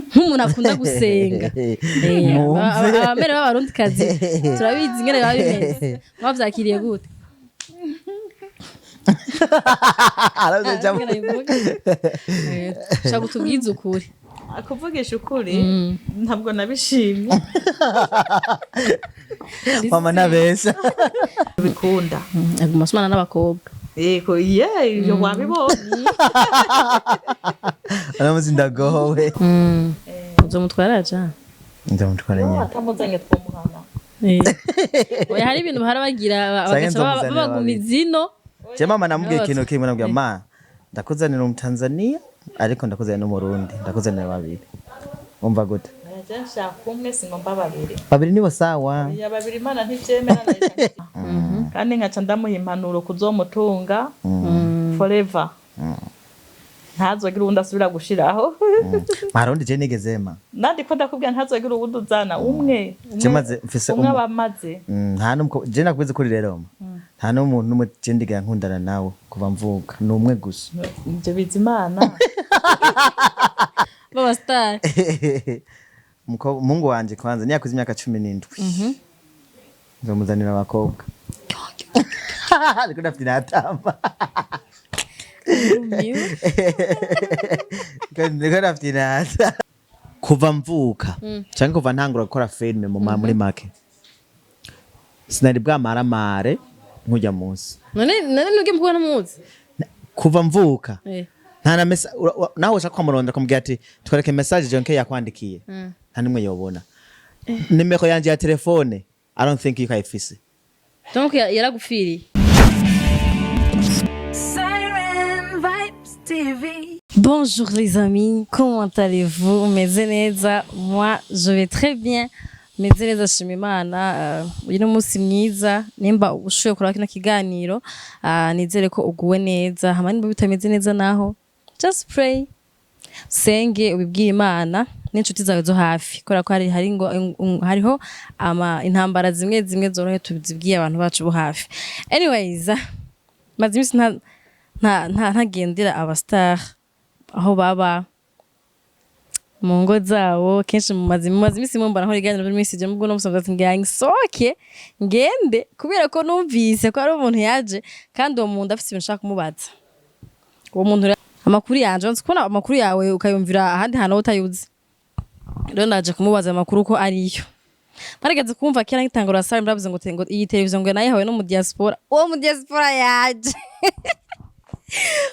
Nk'umuntu akunda gusenga. Mwumve. Abamere b'Abarundikazi turabizi ingene biba bimeze. Mwavyakiriye gute? Aravuze ijambo. Ingene bivuga. Shaka utubwize ukuri. Kuvugisha ukuri, ntabwo nabishimye. Mama nabesha. Bikunda. Aguma asomana n'abakobwa. Yego, ye, ibyo wabibonye. Aramuzi, ndagowe. Uzomutwara ja? Ndamutwara nyine. Atamuzanye twomuhana. Oya, hari ibintu bahora bagira Canke bagaca nzomuzanira babagumiza ino. Je mama namubwiye ikintu kimwe, namubwiye: "Ma, ndakuzanira Umutanzania, ariko ndakuzanira n'Umurundi, ndakuzanira babiri. Umva gute?" Je nshaka umwe, singomba babiri. Babiri nibo sawa. Ya, babiri Imana ntivyemera. Kandi nkaca ndamuha impanuro kuzomutunga forever, ntazogire uwundi asubira gushiraho. Marundi je nigeze ma. Nandi ko ndakubwira, ntazogire uwundi uzana, umwe umwe. Je maze mfise umwe aba amaze. Nta n'umukobwa je nakwize kuri rero ma. Nta n'umuntu n'umwe je ndigera nkundana nawe kuva mvuka, ni umwe gusa. Ibyo biza Imana. B'abasitari. Umuhungu wanje kwanza niyakuze imyaka 17 nzomuzanira abakobwa, ariko ndafite natamba. Urumiwe. Niko ndafite nata kuva mvuka canke kuva ntangura gukora filime muri make sinari bwamaramare nkujya munsi. None nuge mukubona muzi? Kuva mvuka nta na nawe ushaka kwamurondera ukamubwira ati: "Twereke message John K yakwandikiye," nta nimwe yobona. Nimero yanje ya telefone, I don't think yuko ayifise. Donc yaragupfiriye. Siren Vibes TV. Bonjour les amis, comment allez-vous? Meze neza? Moi, je vais très bien. Meze neza, shima Imana. Uyu ni umunsi mwiza. Nimba ushoboye kuraba kino kiganiro, nizere ko uguwe neza. Hama nimba bitameze neza naho, just pray. Senge ubibwire Imana n'inshuti zawe zo hafi, kubera ko hari hari ngo hariho ama intambara zimwe zimwe zorohe tuzibwiye abantu bacu bo hafi. Anyways, maze iminsi nta ntagendera aba star aho baba mu ngo zabo. Kenshi mumaze iminsi mumbona aho ibiganiro buri minsi ibyo, mubwo no musanze ati ngira nsohoke ngende, kubera ko numvise ko ari umuntu yaje, kandi uwo muntu afise ibintu nshaka kumubaza. Uwo muntu rero, amakuru yanje nzi kubona amakuru yawe ukayumvira ahandi hantu wowe utayuzi. Rero naje kumubaza amakuru ko ariyo. Narigeze kumva kera nkitangura sare, muravuze ngo iyi televiziyo ngo nayihawe no mu diaspora. Uwo mu diaspora yaje,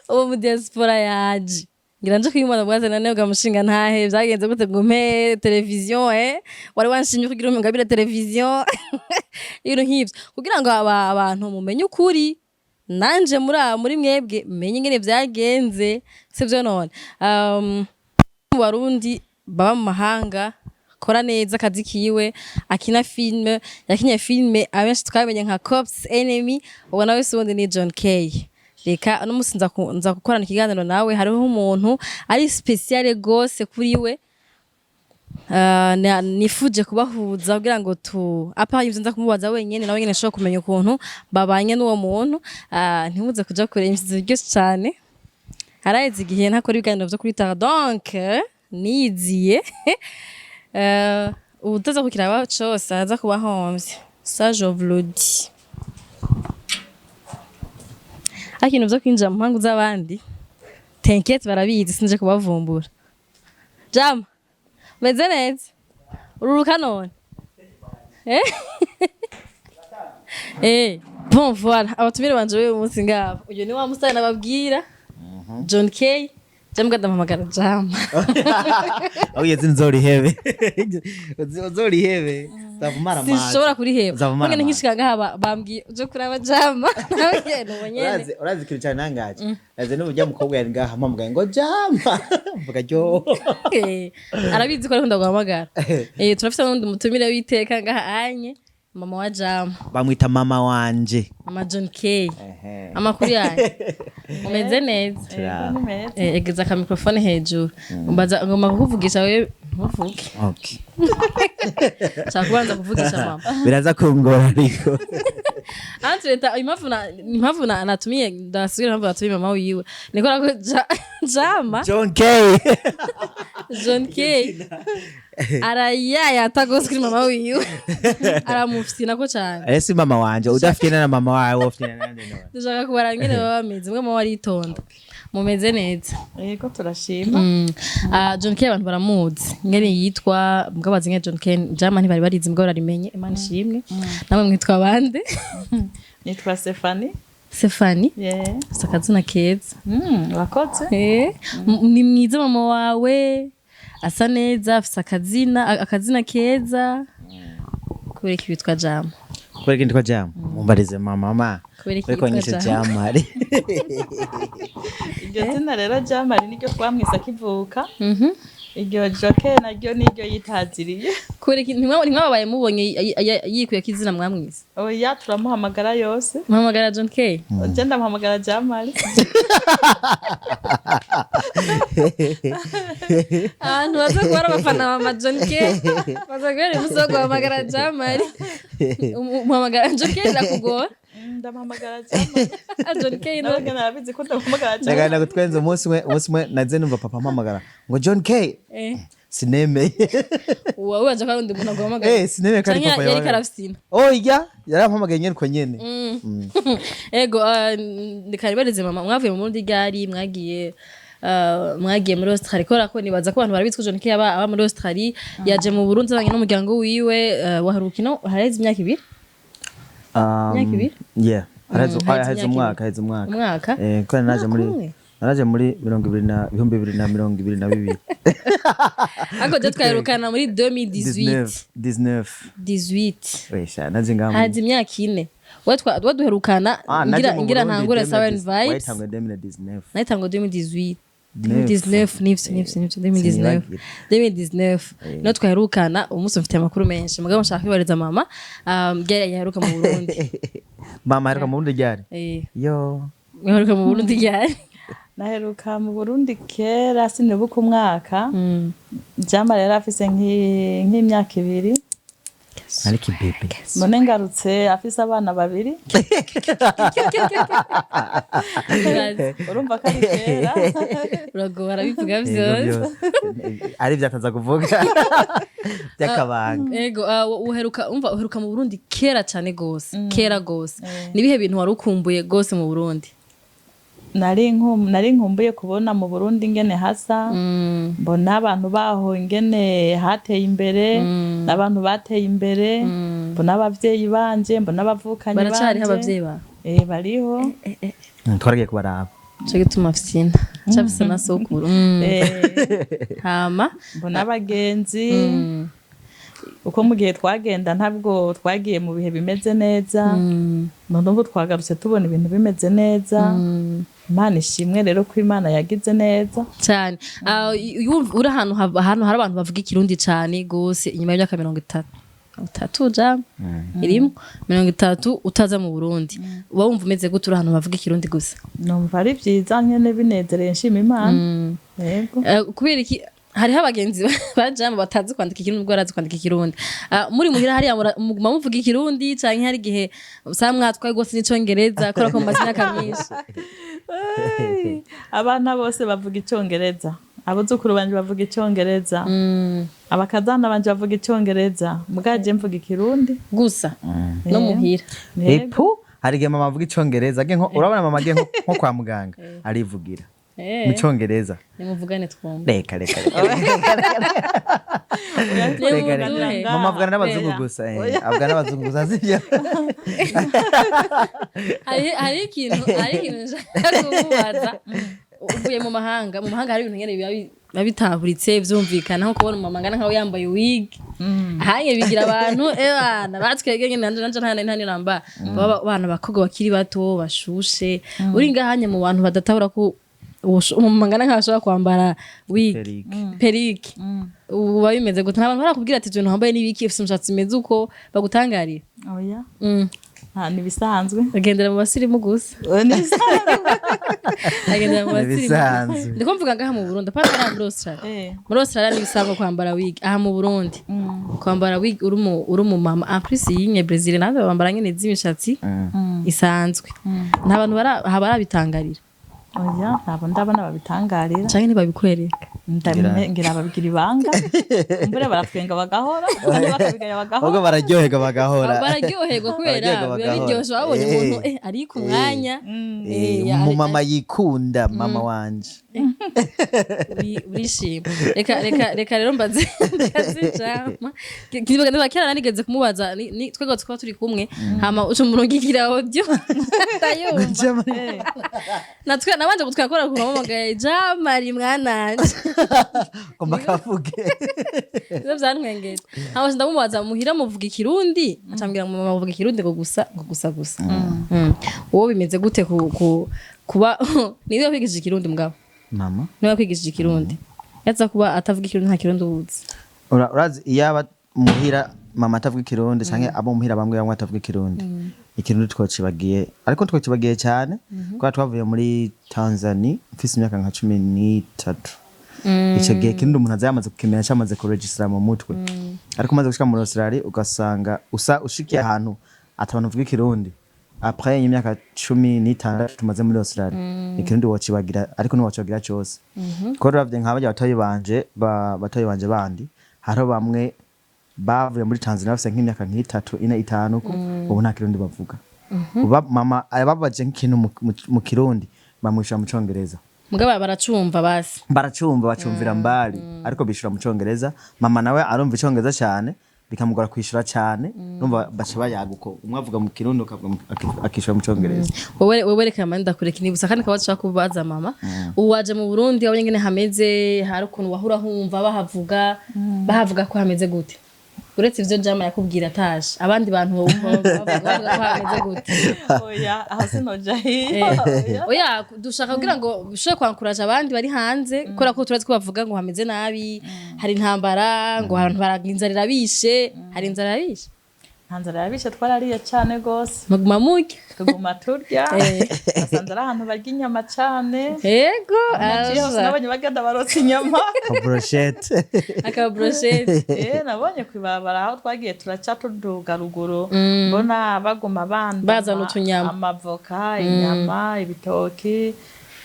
uwo mu diaspora yaje, ngira nje kuyimana bwaze nane bwa mushinga ntahe byagenze gute ngo umpe televiziyo? Wari wanshimye kugira ngabire televiziyo, ibintu nk'ivyo, kugira ngo abantu mumenye ukuri, nanje muri mwebwe menye ingene vyagenze, sivyo? None mu Barundi baba mu mahanga, kora neza akazi kiwe, akina filme, yakinye filme abenshi twamenye nka Cops Enemy. Ubona wese ubundi ni John K. Reka uno musi nza gukorana ikiganiro nawe. Hariho umuntu ari spécial gose kuri we. Nifuje kubahuza kugira ngo tu apa ivyo nza kumubaza wenyene, nawe nyene ashobora kumenya ukuntu babanye n'uwo muntu. Ntimuze kuja kure, imisizi biryoshe cane. Haraheze igihe ntakora ibiganiro vyo kuri tara, donc niyiziye. Uwutaza kukiraba cose araza kuba ahomvye, ça je vous le dis. Ariko ibintu vyo kwinjira mu mpangu z'abandi, t'inquiète, barabizi, sinje kubavumbura. Jama, meze neza? Ururuka none? Bon, voilà abatumire banje b'uyu munsi ngabo. Uyu ni wa musore nababwira, John K. Jama, ndamuhamagara Jama. Aho ugeze nzorihebe, uzorihebe, uzavumara amazi. Sinshobora kuriheba. Uzavumara Mwene amazi. nkishika ngaha bambwiye uje kuraba Jama, nawe nubo nyene. Urazi ikintu cyane nangaje, urazi n'uburyo mukobwa yari ngaha mpamagaye ngo "Jama", mvuga ryo. Arabizi ko ariko ndaguhamagara. Turafise n'undi mutumire w'iteka ngaha anye, mama wa Jama. Bamwita mama wanje. Mama John K, amakuru yanyu? Umeze neza? Turaho. Ni meza. Egeza aka microphone hejuru. Mbaza, ngomba kukuvugisha wewe. Ntuvuge. Okay. Nshaka kubanza kuvugisha mama. Biraza kungora ariko. Entre impamvu natumiye, ndasubira, impamvu natumiye mama wiwe ni kubera ko Jama John K. John K arayayata gose kuri mama wiwe, aramufyina ko cane. Ese mama wanje udafyina na mama wawe wofyina nande none? Dushaka kubara ngene baba bameze. Mwe mama aritonda, mumeze neza? Yego, turashima. Ah, John K abantu baramuzi ngene yitwa, mbwa bazi ngene John K. Jama ntibari barizi, mbwa bararimenye. Imana ishimwe. Namwe mwitwa bande? Nitwa Stefani. Stefani? Yeah. Ufise akazina keza. Urakoze. Ni mwiza mama wawe, asa neza, afise akazina keza. Kubera iki witwa Jama? Kubera iki nditwa Jama? Mumbarize mama. Kubera iki Kubera ko witwa nyishe Jama? Jamari. Iryo zina rero Jamari niryo twamwise akivuka. Iryo Joke naryo niryo yitaziriye. Kubera iki ntimwababaye mubonye yikuyeko izina mwamwise? Oya, turamuhamagara yose. Muhamagara John K? Je ndamuhamagara Jamari. Abantu baza kuba ari abafana ba mama John K baza guhera umunsi wo guhamagara Jamari. Umuhamagara John K birakugora? Ndamuhamagara Jamari. John K no. Nawe nyene arabizi ko ndamuhamagara Jamari. Ndagenda gutwenza umunsi umwe naze numva papa ampamagara ngo John K. Sinemeye. Uba wibanje ko ari undi muntu aguhamagara? Sinemeye ko ari Canke papa yariko yawe. arafyina? Oya, yarampamagaye nyene uko nyene. Ego, reka nibarize mama, mwavuye mu Burundi ryari? Mwagiye muri Australie, kubera ko nibaza ko abantu barabizi ko John K aba muri Australie, yaje mu Burundi azanye n'umuryango wiwe. Waharuka ino haraheze imyaka 2? Imyaka 2? Yeah. Haraheze Haraheze haraheze imyaka umwaka, haraheze umwaka. Umwaka? Kubera naje muri Umwaka umwe? naraje muri mirongo ibiri na 2022. Ariko je twaherukana muri 2018. 19. 18. Wesha, naje ngaha Haze imyaka 4. We duherukana. Ah, naje ngira mu ngira Burundi ntangure Siren 2019. Vibes. Wayitangwe 2019. Nayitango 2018. Neuf. 2019, nivyo, 2019. Sinibagira. 2019 niho twaherukana. Umunsi mfite amakuru menshi, mugabo nshaka kwibariza mama, ryari yaheruka mu Burundi? Mama aheruka mu Burundi ryari? Yo. Yaheruka mu Burundi ryari? Naheruka mu Burundi kera, sinibuka umwaka. Jamari yari afise nk'imyaka 2. Ariko ibebe. None ngarutse afise abana babiri. Urumva ko ari kera. Uragora bivuga Yego, vyose. byose. Ari ibyo ataza kuvuga by'akabanga. Ego, uheruka, umva, uheruka mu Burundi kera cane gose, kera gose. Nibihe bintu wari ukumbuye gose mu Burundi? Nari nkumbuye kubona mu Burundi ingene hasa, mbona abantu baho ingene hateye imbere, n'abantu bateye imbere, mbona abavyeyi banje, mbona abavukanyi Baracariho banje. abavyeyi bawe? Bariho. Twaragiye kubaraba. Nico gituma afise inda cafise na sokuru. Hama? Mbona abagenzi, uko mu gihe twagenda ntabwo twagiye mu bihe bimeze neza, none ubu twagarutse tubona ibintu bimeze neza. Imana ishimwe rero ko Imana yagize neza. Cyane. Ah, iyo uri ahantu ahantu hari abantu bavuga ikirundi cyane gose, inyuma y'imyaka 30 ja irimo 30 utaza mu Burundi, uba wumva umeze gute uri ahantu bavuga ikirundi gusa? Numva ari byiza nyene, binezereye, nshima Imana, yego. Kubera iki hariho abagenzi bajama batazi kwandika ikirundi, ubwo barazi kwandika ikirundi? Ah, muri muhira hariya muguma muvuga ikirundi, canke hari igihe usanga mwatwaye rwose n'icongereza kubera ko mumaze imyaka myinshi? Hey, abana bose bavuga icongereza, abuzukuru banje bavuga icongereza, abakazana banje bavuga icongereza, mugaje mvuga ikirundi. Gusa no muhira? Yego. Epu, hari igihe mama avuga icongereza agiye urabona mama agiye nko kwa muganga arivugira mu cyongereza. Nimuvugane twumve. Reka, reka, reka, reka, reka. Nimuduhe. Mama avugana n'abazungu gusa, avugana n'abazungu gusa, sibyo? Hari ikintu nshaka kukubaza. Uvuye mu mahanga, hari ibintu nyene biba bitahuritse, vyumvikana, nko kubona umumama angana nkawe yambaye wig hanye, bigira abantu ebana batwege nyene. Nanje nta namba baba abana bakobwa bakiri bato bashushe, uri ngahanye mu bantu badatahura ko umumama angana nkawe ashobora kwambara wig, Perike. perike, ubu biba bimeze gute? Nta bantu barakubwira ati ibintu wambaye n'ibiki, ufise umushatsi umeze uko, bagutangarira? Oya. Nta, nibisanzwe. Agendera mu basirimu gusa. Nibisanzwe. Agendera mu basirimu. Nibisanzwe. Ndiko mvuga ngaha mu Burundi, apana hariya muri Australia. Muri Australia ntibisanzwe kwambara wig. Aha mu Burundi kwambara wig uri umu mama, en plus yinye Brazil nawe bambara nyene z'imishatsi isanzwe, nta bantu barabitangarira? Oya, ntabwo ndabona babitangarira. Canke ntibabikwereka? Ngira babigira ibanga, mbure baratwenga bagahora, kandi bakabigaya bagahora. Ahubwo bararyoherwa bagahora. Bararyoherwa kubera Bararyoherwa biba bagahora. biryoshe babonye umuntu ari ku mwanya. Umumama yikunda, mama wanje. Urishima. Reka rero mbaze jama. Niba kera narigeze kumubaza, twebwe twaba turi kumwe, hama uca umurungikira audio, ndayumva. Natwe nabanje gutwakora kumpamagaye Jamari mwananje. Ngomba kavuge. Ivyo vyantwengeje. Hama ndamubaza muhira muvuga ikirundi, acambwira ngo mama muvuga ikirundi ngo gusa, ngo gusa gusa. Wowe bimeze gute ku kuba niwe wakwigishije ikirundi mugabo? Mama. Niwe wakwigishije ikirundi. Yaza kuba atavuga ikirundi, nta kirundi ubuzi. Urazi iyaba muhira mama atavuga ikirundi, canke abo muhira bamwe bamwe atavuga ikirundi, ikirundi twocibagiye, ariko twocibagiye cyane kubera twavuye muri Tanzania mfise imyaka nka 13. Ico gihe kirundi umuntu aza yamaze kukimenya, cyamaze kuregistra mu mutwe. Ariko umaze gushika muri Australia ugasanga usa ushikiye ahantu atabantu bavuga ikirundi, après y'imyaka 16 tumaze muri Australia, ikirundi wocibagira, ariko ntiwocibagira cose, kuko uravye nka barya batoyi banje, batoyi banje bandi, hariho bamwe bavuye muri Tanzania bafise nk'imyaka nk'itatu, ine, itanu ko ubu nta kirundi bavuga. Uba mama ababaje nk'ikintu mu kirundi, bamwishura mu congereza. Mugabo baracumva basi? Baracumva, bacumvira mbali, ariko bishura mu congereza. Mama nawe arumva icongereza cyane, bikamugora kwishura cyane. Numva baca bayaga uko, umwe avuga mu kirundi, ukavuga akishura mu congereza. Wewe reka manda ndakureka, nibutsa kandi kabazo ushaka kubaza mama. Ubu waje mu Burundi, wabonye ingene hameze, hari ukuntu wahura humva bahavuga ko hameze gute? Uretse ivyo Jama yakubwira atashe, abandi bantu wumva bavuga ko hameze gute? Oya, aho sinoja hiyo. Oya. Oya, dushaka kugira ngo ushobore kwankuraje abandi bari hanze, kubera ko turazi ko bavuga ngo hameze nabi, hari intambara, ngo abantu baraga inzara irabishe. Hari inzara irabishe? Nta nzara yabishe, twarariye cane gose. Muguma murya? Tuguma turya. Basanze ari ahantu barya inyama cane. Naciye hose nabonye bagenda barotsa inyama. Brochette. Aka brochette. Nabonye kw'ibarabara aho twagiye turaca tuduga ruguru, mbona baguma banda Bazana utunyama. Amavoka, inyama, ibitoki,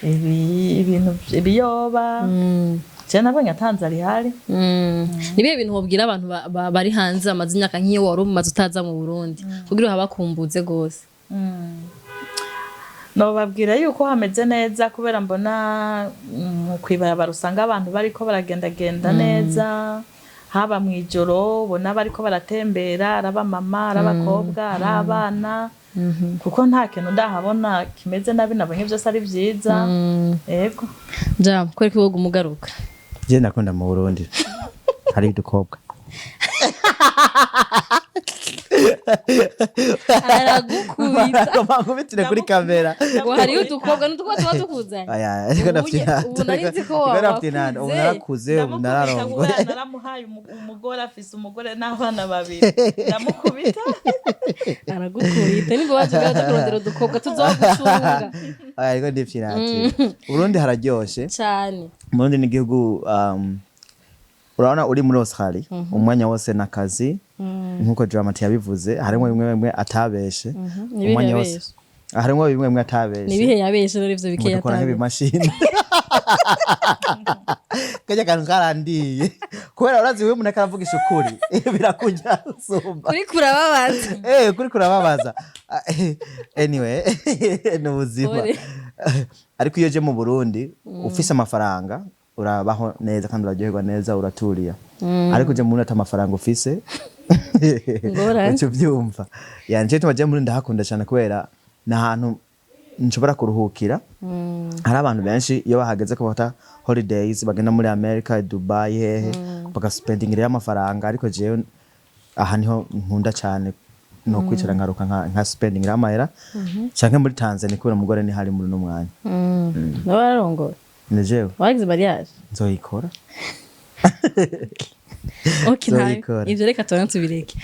ibintu, ibiyoba. Je nabonye ata nzara ihari. Ni bihe bintu wobwira abantu bari hanze bamaze imyaka nk'iyo wari umaze utaza mu Burundi, kugira uhabakumbuze gose? Nobabwira yuko hameze neza, kubera mbona kw'ibarabara usanga abantu bariko baragendagenda neza, haba mw'ijoro ubona bariko baratembera, ari abamama, ari abakobwa, ari abana, kuko nta kintu ndahabona kimeze nabi. Nabonye byose ari vyiza, yego. Jam, kwereka iwoga umugaruka. Je ndakunda mu Burundi, hari udukobwa. Aragukubita. Bankubitire kuri kamera. Ngo hariyo udukobwa n'udukobwa tuba tukuzanye. Aya, ariko ndafite Ubu nari nzi ko ariko ndafite nani, ubu wakuze. narakuze, ubu Ndamukubita. nararongoye. Kubera naramuhaye umugore, afise umugore n'abana babiri, ndamukubita. Aragukubita nibwo waje ugaje kurondera udukobwa tuzogucunga. Aya, ariko ndifyinatira, Burundi hararyoshe. Cyane. Burundi ni igihugu, urabona uri muri Australia umwanya wose n'akazi, nkuko Dramati yabivuze, harimo bimwe bimwe atabeshe. Ni ibihe Umwanya wose yabeshe? Harimo bimwe bimwe atabeshe. Ni ibihe yabeshe none ivyo Ngo bikeya dukora atabeshe? nk'ibimashini, kajya kantu karandiye, kubera urazi wewe umuntu akaravugisha ukuri birakurya usumba. Kuri kurababaza. Kuri kurababaza. Anyway, ni ubuzima. Ore. Ariko iyo uje mu Burundi ufise amafaranga, urabaho neza kandi uraryoherwa neza, uraturiya. Ariko uje mu Burundi ata amafaranga ufise, Ingorane. uca uvyumva. Ya, nico gituma je mu Burundi ndahakunda cyane, kubera ni ahantu nshobora kuruhukira. Hari abantu benshi iyo bahageze ko bafata holidays, bagenda muri America, Dubai, hehe, bagaspendingira amafaranga, ariko jewe aha niho nkunda cyane, no kwicara nkaruka nka spendingira amahera, canke muri Tanzania, kubera umugore ni hari muri uno mwanya. Nawe wararongoye? Ni jewe. Wagize mariage? Nzoyikora. Okay, Nzobikora. Ivyo reka tubone tubireke.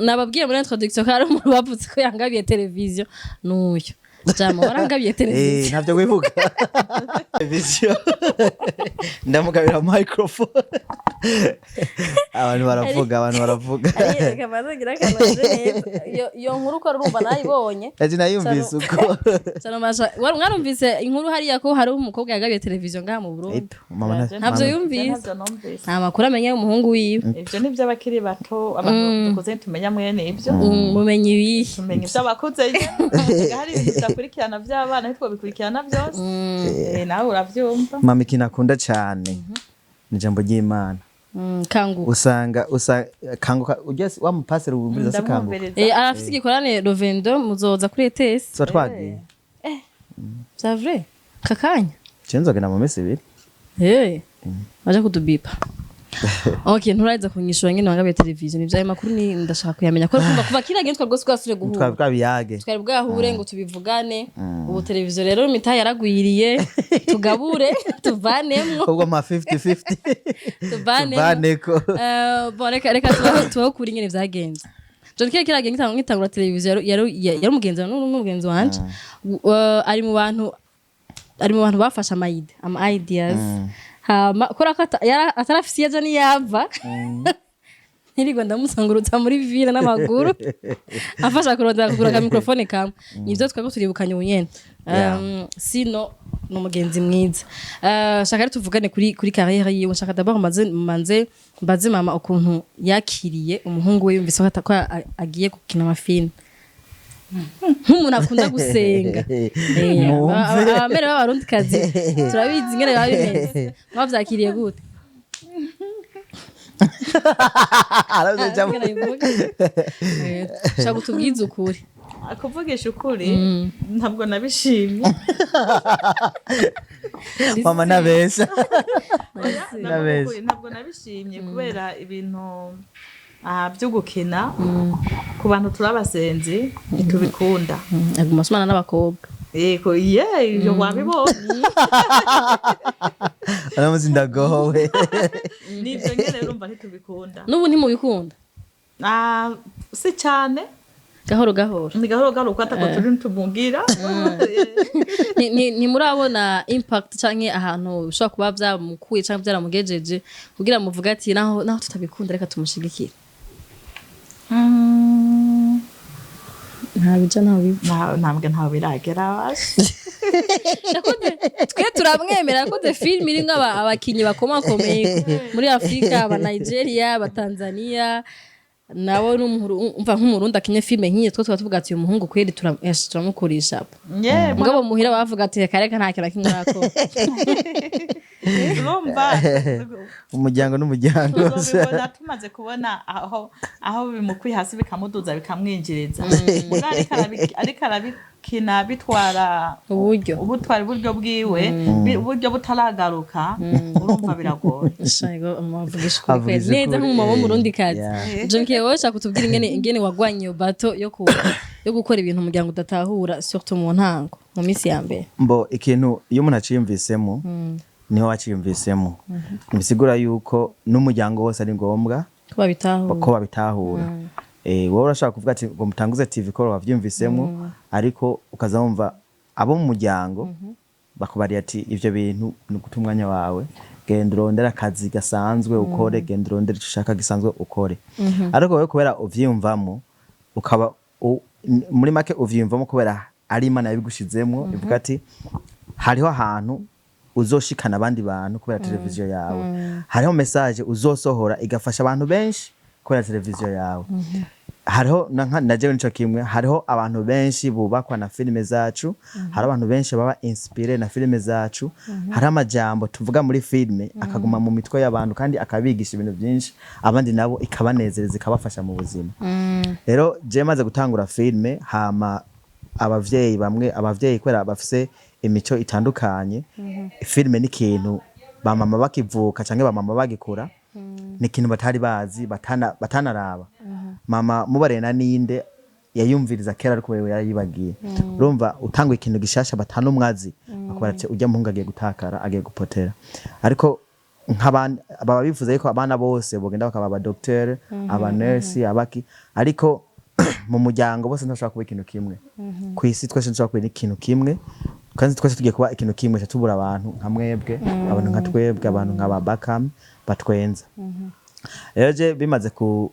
Nababwiye muri introduction ko hari umuntu bavuze ko yangabiye televiziyo, n'uyu jama warangabiye televiziyo. Ntabyo wibuka. Televiziyo, ndamugabira microphone, abantu baravuga, abantu baravuga. Reka maze ngira akantu neza. Iyo nkuru ko urumva nayibonye. Ati nayumvise uko. Wari mwarumvise inkuru hariya ko hari umukobwa yagabiye televiziyo ngaha mu Burundi? Eto, mama Ntabyo yumvise. Ntabyo numvise. Nta makuru amenya y'umuhungu wiwe. Ibyo ni iby'abakiri bato, abantu dukuze ntitumenya mwene ibyo. Mumenye ibihe? Tumenya iby'abakuze nyene. Hari ibintu tudakurikirana by'abana, ntitwobikurikirana byose. Nawe urabyumva. Mama ikintu akunda cyane ni ijambo ry'Imana. Kanguka. Usanga kanguka ujya wa mupaseri wumviriza se kanguka. Ndamwumviriza. Arafise igikorane Rovendo, muzoza kuri ETS. Tuba twagiye. C'est vrai kakanya. Je nzogenda mu minsi 2. Baje kudubipa. Okay, nturaza kunyishura nyene wangabiye televiziyo. Nivyo ayo makuru ni ndashaka kuyamenya ko kumva kuva kira gihe twari rwose bwasubire guhura. Twabiyage. Twari bwahure ngo tubivugane. Ubu televiziyo rero imitahe yaragwiriye, tugabure tuvanemwo. Ubwo ma 50-50. Tuvanemo. Tuvaneko. Bon, reka tubaho kuri ingene vyagenze. John Kera kiragiye ngitangura televiziyo, yari umugenzi n'umugenzi wanje. Ari mu bantu bafashe ama idées, ama ideas, hama kubera ko atarafise iyo aja n'iyava, ntirirwa ndamusangurutsa muri ville n'amaguru, afasha kurondera kugura ka microphone kamwe. Nivyo twebwe turibukanye ubu nyene. Sino ni umugenzi mwiza. Shaka rero tuvugane kuri carrière yiwe. Shaka d'abord manze mbaze mama ukuntu yakiriye umuhungu we yumvise ko agiye gukina amafilm, nk'umuntu akunda gusenga. Mwumve. Abamere b'abarundikazi turabizi ingene biba bimeze. Mwavyakiriye gute? Aravuze ijambo. Ingene bivuga. Shaka utubwize ukuri. Kuvugisha ukuri, ntabwo nabishimye. Mama nabesha. Ntabwo Nabesha. ukuri, ntabwo nabishimye kubera ibintu byo gukina, ku bantu turi abasenzi ntitubikunda. Aguma asomana n'abakobwa. Yego ye, ibyo wabibonye. Aramuzi ndagowe. Nibyo nyene, urumva ntitubikunda. N'ubu ntimubikunda? Si cyane. Gahoro gahoro. Ni gahoro gahoro kuko atako turi tumubwira. Ntimurabona impact canke ahantu bishobora kuba vyamukuye canke vyaramugejeje kugira muvuge ati naho tutabikunda reka tumushigikire? Nta bija ntaho biva. Ntabwo ntawe biragera basi. Twe turamwemera, yakoze film irimwo abakinyi bakomakomeye muri Afurika, aba Nigeria, aba Tanzania, nabo umva nk'umurundi akinye filme nk'iyo, twe tuba tuvuga ati uyu muhungu kweri turamukurisha. Ye. Mugabo muhira bavuga ati reka reka, nta kintu na kimwe arakora. Urumva. Umuryango n'umuryango. Tuzobibona tumaze kubona aho bimukwiye hasi bikamuduza bikamwinjiriza. Muga ariko arabikina bitwara uburyo. Ubutwara uburyo bwiwe, uburyo butaragaruka, urumva biragoye. Shaigo amavugisha ukuri kweri. Avugisha Neza ukuri. nk'umumama w'umurundikazi. John K, wowe shaka kutubwira ingene wagwanye iyo bato yo gukora ibintu umuryango udatahura, surtout mu ntango, mu minsi ya mbere. Mbo ikintu iyo umuntu aciyumvisemo niho waciyumvisemo, ntibisigura yuko n'umuryango wose ari ngombwa ko babitahura. Ko babitahura. Wowe urashaka kuvuga ati ngo mutanguze TV ko wavyumvisemo, ariko ukaza wumva abo mu muryango bakubariye ati ivyo bintu ni uguta umwanya wawe, genda urondere akazi gasanzwe ukore, genda urondere ico ushaka gisanzwe ukore. Ariko wowe kubera uvyiyumvamo, ukaba muri make uvyiyumvamo kubera ari Imana yabigushizemwo, ivuga ati hariho ahantu uzoshikana abandi bantu kubera televiziyo yawe, hariho message uzosohora igafasha abantu benshi kubera televiziyo yawe, hariho na jewe nico kimwe, hariho abantu benshi bubakwa na filime zacu, hari abantu benshi baba inspiré na filime zacu, hari amajambo tuvuga muri filime akaguma mu mitwe y'abantu kandi akabigisha ibintu byinshi, abandi nabo ikabanezereza, ikabafasha mu buzima. Rero je maze gutangura filime, hama abavyeyi bamwe, abavyeyi kubera bafise imico itandukanye, filime ni ikintu bamama bakivuka canke bamama bagikura ni ikintu batari bazi, batanaraba. Mama mubarena ninde yayumviriza kera, ariko wewe yarayibagiye. Urumva utanga ikintu gishasha batanumwazi, bakubara ati ujya muhungu agiye gutakara, agiye gupotera. Ariko Nk'abana baba bifuza yuko abana bose bogenda bakaba abadokiteri, abanurse, abaki, ariko mu muryango bose ntibashobora kuba ikintu kimwe. Ku isi twese ntushobora kuba ikintu kimwe, kandi twese tugiye kuba ikintu kimwe, tuca tubura abantu nka mwebwe, abantu nka twebwe, abantu nka ba Bakam batwenza. Rero je bimaze ku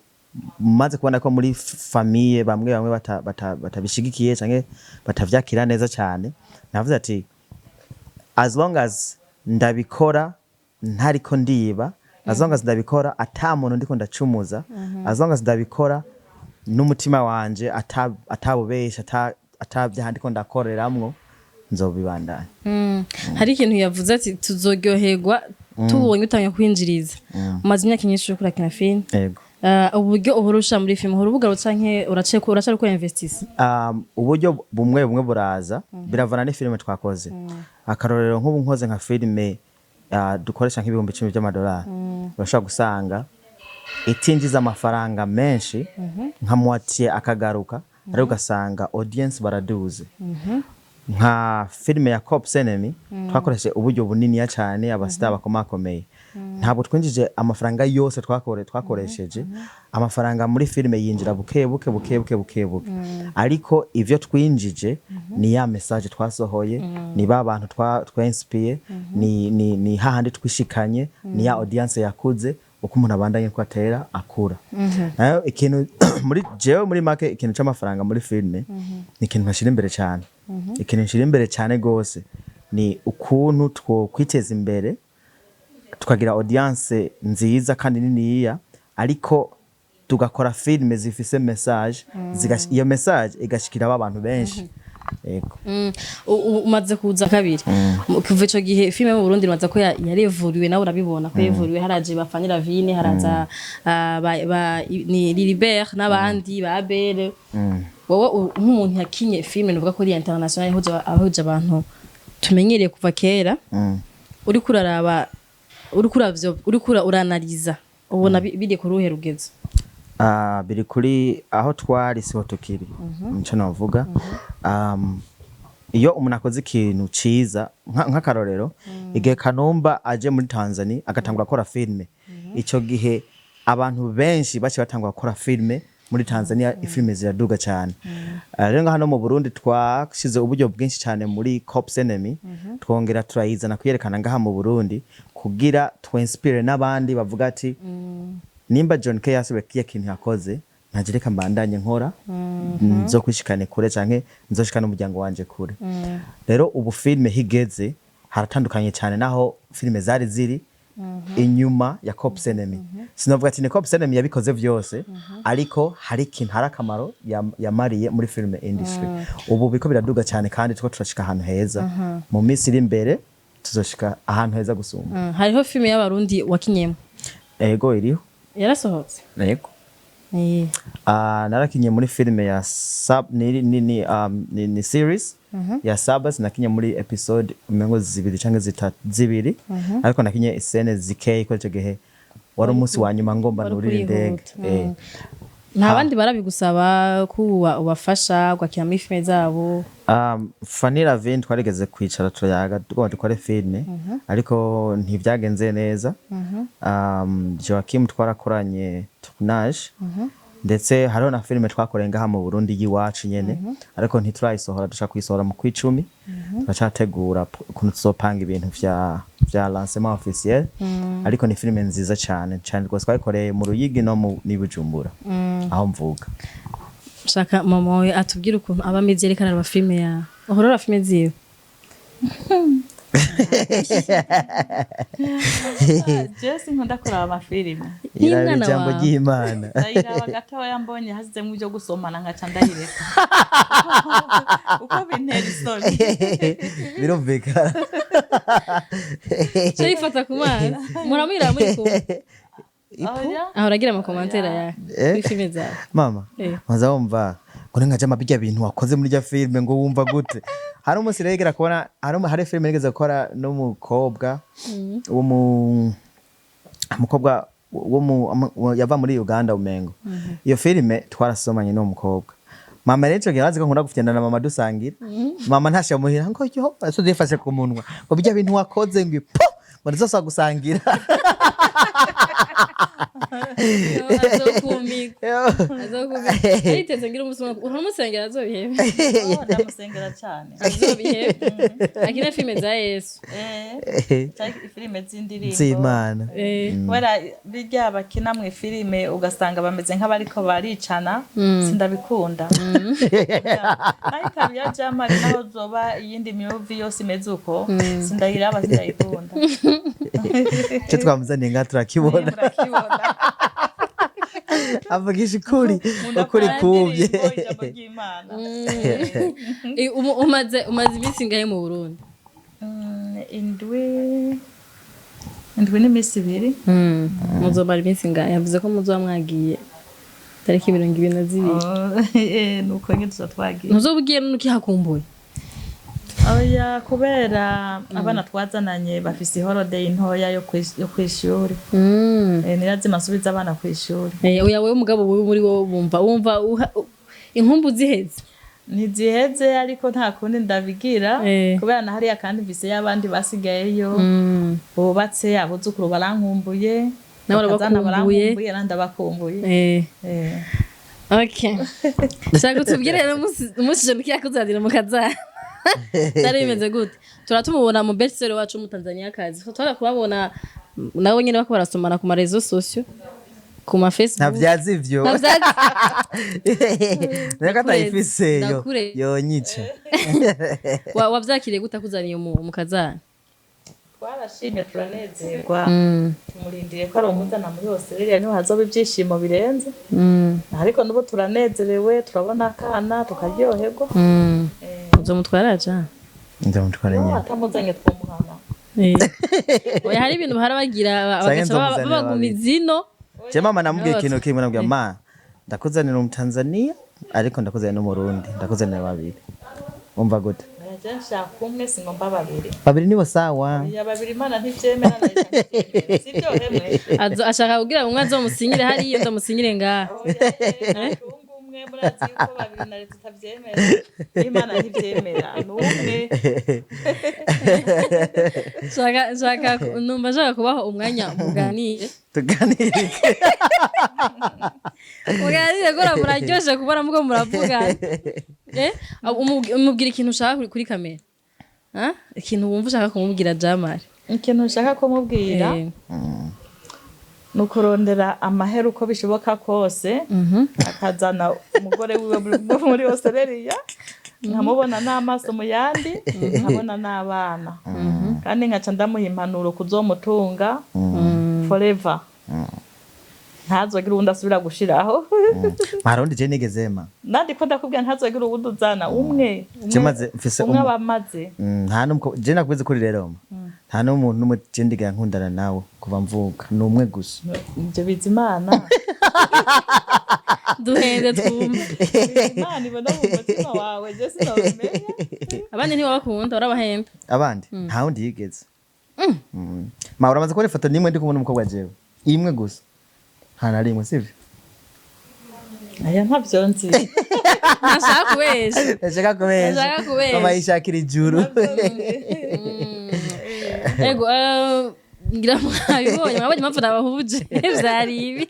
maze kubona ko muri famille bamwe bamwe batabishigikiye canke batavyakira neza cyane, navuze ati as long as ndabikora ntariko ndiba, as long as ndabikora ata muntu ndiko ndacumuza, as long as ndabikora n'umutima wanje atabubesha, atabyaha ndiko ndakoreramwo, nzobibandanya. Hari ikintu yavuze ati tuzoryoherwa tubonye utangiye kwinjiriza. Umaze imyaka myinshi uriko urakina filime. Yego. Uburyo uhora usha muri filime, uhora ubugarutse canke uracari ko investisa? Uburyo bumwe bumwe buraza, biravana n'ifilime twakoze. Akarorero, nk'ubu nkoze nka filime dukoresha nk'ibihumbi 10 by'amadolari, urashobora gusanga itinjiza amafaranga menshi, nka moitié akagaruka, ariko ugasanga audience baraduze. Nka filime ya Cops Enemy twakoresheje uburyo buniniya cyane, abastar bakomakomeye. Ntabwo twinjije amafaranga yose twakoresheje. Amafaranga muri filime yinjira buke buke, buke buke, buke buke, ariko ivyo twinjije ni ya message twasohoye, ni ba bantu twinspire, ni hahandi twishikanye, ni ya audience yakuze. Uko umuntu abandanye ko atera akura. Nayo ikintu muri jewe, muri make, ikintu c'amafaranga muri filime ni ikintu ntashyira imbere cyane. Ikintu nshira imbere cyane gose ni ukuntu twokwiteza imbere, tukagira audience nziza kandi niniya, ariko tugakora filime zifise message, iyo message igashikira abantu benshi. Yego. Umaze kuza kabiri. Kuva ico gihe filime mu Burundi imaze ko yarevuriwe, nawe urabibona ko yevuriwe. Haraje ba Fanny Lavine, haraza ni Lilibert n'abandi ba Abel. Wowe nk'umuntu yakinye filime nuvuga ko ari international, ahuje abantu tumenyereye kuva kera, uriko uraraba, uriko uravyo, uriko uranaliza, ubona biri ku ruhe rugezo? Ah, biri kuri aho twari siho tukiri, nico navuga. Iyo umuntu akoze ikintu ciza, nk'akarorero, igihe Kanumba aje muri Tanzania agatangura gukora filime, ico gihe abantu benshi baciye batangura gukora filime muri Tanzania, ifilime ziraduga cyane. Rero nka hano mu Burundi twashize uburyo bwinshi cyane muri Cops Enemy, twongera turayizana kuyerekana ngaha mu Burundi kugira twinspire n'abandi bavuga ati nimba John K yasubiye kiya kintu yakoze, ntaje reka mbandanye nkora, nzokwishikane kure canke nzoshikane umuryango wanje kure. Rero ubu filime higeze haratandukanye cyane naho filime zari ziri inyuma ya Cops Enemy. Sinavuga ati ni Cops Enemy yabikoze vyose, ariko hari ikintu, hari akamaro yamariye muri filime industry. Ubu biriko biraduga cyane kandi turiko turashika ahantu heza. Mu minsi iri imbere tuzoshika ahantu heza gusumba. Hariho filime y'Abarundi wakinyemo? Ego, iriho. Yarasohotse? Ego. Narakinye muri filime ya sub ni series ya Sabas. Nakinye muri episode umengo zibiri canke zitatu, zibiri, ariko nakinye scène zikeye ko ico gihe wari umunsi wa nyuma ngomba Wari nurire indege. kurihuta. Nta bandi barabigusaba ko ubafasha ugakina muri filime zabo? Fanny Lavine twarigeze kwicara turayaga, tugomba dukore filime, ariko ntivyagenze neza. Joachim twarakoranye tournage, ndetse hariho na filime twakoreye ngaha mu Burundi y'iwacu nyene, ariko ntiturayisohora, dushaka kuyisohora mu kw'icumi. Turacategura ukuntu tuzopanga ibintu vya lancement officiel, ariko ni filime nziza cane cane rwose. Twayikoreye mu Ruyigi no mu n'i Bujumbura aho mvuga. Shaka mama wawe atubwire ukuntu aba ameze yerekana araba filime yawe. Uhora uraba filime ziwe? Jewe sinkunda kuraba amafilime. Iraba Nk'umwana ijambo wawe. ry'Imana. Ndayiraba gatoya, mbonye hasizemwo ibyo gusomana nkaca ndayireka, uko bintera isoni. Birumvikana. Cyo yifata ku mazi, muramwiraba muri kumwe? Oya. Ahora agira amacommentaires yawe kuri filime zawe? Mama maza wumva ngo ninka jama bijya bintu wakoze muri rya filime, ngo wumva gute? Hari umunsi rero yigera kubona, hari filime yigeze gukora n'umukobwa wo mu umukobwa wo mu yava muri Uganda umengo. Iyo filime twarasomanye n'uwo mukobwa. Mama rero ico gihe arazi ko nkunda gufyenda na mama dusangira. Mama ntashe muhira ngo yo, aso yifashe ku munwa ngo bijya bintu wakoze, ngo po Ngo ntizosaba gusangira. Azokumigwa, azokumigwa. Ariteze ngira umunsi umwe uramusengera azobihebe. Oh, ndamusengera cyane. Azobihebe, akina filime za Yesu. Cyangwa filime z'indirimbo Z'Imana. Kubera birya bakina mu ifilime ugasanga bameze nk'abariko baricana, sindabikunda. Naho ikaba iya jamari, naho zoba iyindi movie yose imeze uko, sindayiraba, sindayikunda. Icyo twamuzaniye ngaha turakibona. Murakibona. Avugisha ukuri, Nkunda ukuri kuraba kumye. indirimbo, ijambo ry'Imana. Umaze iminsi ingahe mu Burundi? Indwi n'iminsi 2. Muzomara iminsi ingahe? Yavuze ko muzoba mwagiye tariki 22. Oh, nuko nyine tuza twagiye. Ntuzoba ugiye n'ukihakumbuye? Oya, kubera abana twazananye bafise holiday ntoya yo kw'ishuri. Nirazima nsubiza abana kw'ishuri. Oya, wewe mugabo, wewe muri wowe wumva inkumbu ziheze? Ntiziheze, ariko nta kundi ndabigira. Kubera na hariya kandi mfise y'abandi basigayeyo bubatse, abuzukuru barankumbuye. Nawe bakazana. urabakumbuye. Barankumbuye, nandi ndabakumbuye. Okay, shaka utubwire rero umunsi John yakuzanira mu kazana byari bimeze gute? Turatumubona mu best-seller wacu mu Tanzania kazi, twara kubabona nabo nyene bako barasomana ku ma réseaux sociaux, ku ma Facebook. Ntavyazi ivyo. Ntavyazi. Reka atayifise yo. Ndakure. Yonyica. Wavyakiriye gute akuzaniye mu kazana? Twarashimye, turanezerwa. Tumurindiriye ko ari umuzana muri Australia, niho hazoba ibyishimo birenze. Ariko n'ubu turanezerewe, turabona akana tukaryoherwa. Uzomutwara ja? Ndamutwara nyine. Atamuzanye twomuhana. Oya, hari ibintu bahora bagira Canke bagaca nzomuzanira babagumiza ino. Je mama namubwiye Yose. ikintu kimwe, namubwiye: "Ma, ndakuzanira umutanzania, ariko ndakuzanira n'umurundi, ndakuzanira babiri, umva gute?" Naje nshaka umwe, singomba babiri. Babiri nibo sawa. Ya, babiri Imana ntivyemera, na leta ntivyemera, sivyo hemwe? Ashaka kugira ngo umwe azomusinyire hariya, undi amusinyire ngaha. Natunga umwe, murazi yuko babiri na leta itavyemera, n'Imana ntivyemera, ni umwe. Nshaka numva nshaka kubaha umwanya muganire. Tuganire. Muganire kubera muraryoshe kubona muko muravugana. Umubwira ikintu ushaka kuri kamera. Ah? Ikintu wumva ushaka kumubwira Jamari. Ikintu nshaka kumubwira ni ukurondera amahera uko bishoboka kose, akazana umugore wiwe muri Australia, nkamubona n'amaso mu yandi, nkabona n'abana, kandi nkaca ndamuha impanuro kuzomutunga forever, ntazogire uwundi asubira gushiraho. Marundi je nigeze ma. Nandi ko ndakubwira, ntazogire uwundi uzana, umwe umwe. Je maze mfise umwe aba amaze. Nta n'umukobwa je nakwize kuri rero ma. Nta n'umuntu n'umwe je ndigera nkundana nawe kuva mvuka, ni umwe gusa. Ibyo biza Imana. Duhende twumve. Imana ibona mu mutima wawe, je sinabimenya. Abandi ntibabakunda, urabahenda? Abandi nta wundi yigeze. Ma, uramaze kubona ifoto nimwe ndi kumwe n'umukobwa jewe, imwe gusa, nta na rimwe, sivyo? Aya ntavyo nzi. Ntashaka kubesha. Ndashaka kubesha. Ndashaka kubesha. Mama yishakira ijuru. Ego, ngira mwabibonye, mwabonye impamvu nabahuje vyari ibi.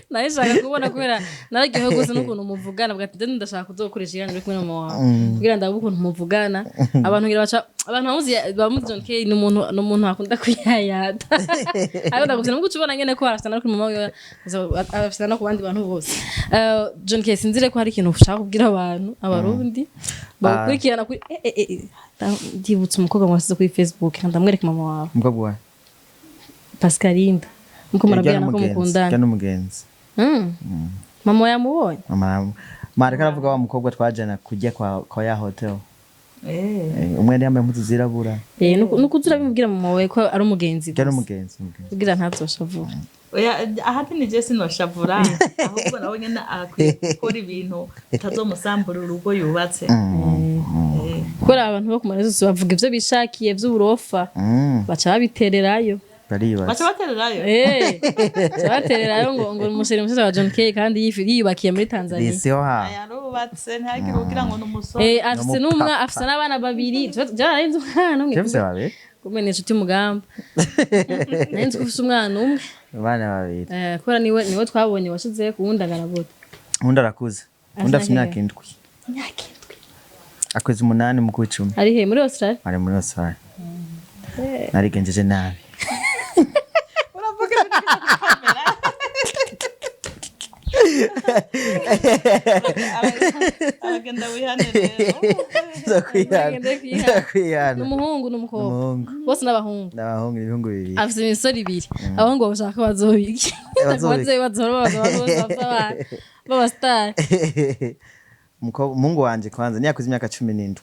Nawe nshaka kubona kubera nararyohewe rwose n'ukuntu muvugana, bwa ati ndashaka kuzokoresha ikiganiro kumwe na mama wawe kugira ndabe ukuntu muvugana. Abantu ngira baca abantu bamuzi John K ni umuntu akunda kuyayata, ariko ndaguvye nubwo ucubona nyene ko arafita no kuri mama wiwe, arafita no ku bandi bantu bose. John K, sinzire ko hari ikintu ushaka kubwira abantu, abarundi bagukurikirana kuri ndibutse umukobwa mwasize kuri Facebook, ndamwereka mama wawe. Umukobwa wawe? Pascalinda, muko murabwirana ko mukundana. Ujya n'umugenzi. Mama yamubonye? Mama mareka aravuga wa mukobwa twajana kujya kwa ya hotel. Eh. Umwe yari yambaye impuzu zirabura. Nukuza urabimubwira mama wawe ko ari umugenzi Ujya gusa. n'umugenzi, umugenzi. Kugira ntazoshavura. Oya, ahanini je sinoshavura, ahubwo nawe nyene akwiye gukora ibintu bitazomusambura urugo yubatse. Kubera abantu bo ku marezo bavuga ivyo bishakiye vy'uburofa, baca babitererayo. Baribaza. Baca batererayo. Baca batererayo ngo umusheri mushasha wa John K kandi yiyubakiye muri Tanzania. Risiho ha. Yarubatse, ntihagire ugira ngo ni umusore. Afise n'umwa, afise n'abana babiri. Byararenze umwana umwe. Jefuse babiri. Kumbe ni inshuti mugamba. Nari nzi ko ufise umwana umwe. Abana babiri. Kubera niwe twabonye washize ku wundi angana gute? Undi arakuze, undi afite imyaka 7. Imyaka 7? Akwezi 8 mu kw'icumi. Ari he, muri Australia? Ari muri Australia. Narigenjeje nabi. Uravuga ibintu biri kuri kamera. Aragenda wihane rero. Nzokwihana. Ugende kwihana. Nzokwihana. N'umuhungu n'umukobwa? Umuhungu. Bose n'abahungu? N'abahungu, ibihungu bibiri. Afise imisore ibiri. Abahungu bashaka ko bazobiki? Bazobiki. Bazoba bose abana b'abasitari. Umuhungu wanje kwanza niyakuze imyaka 17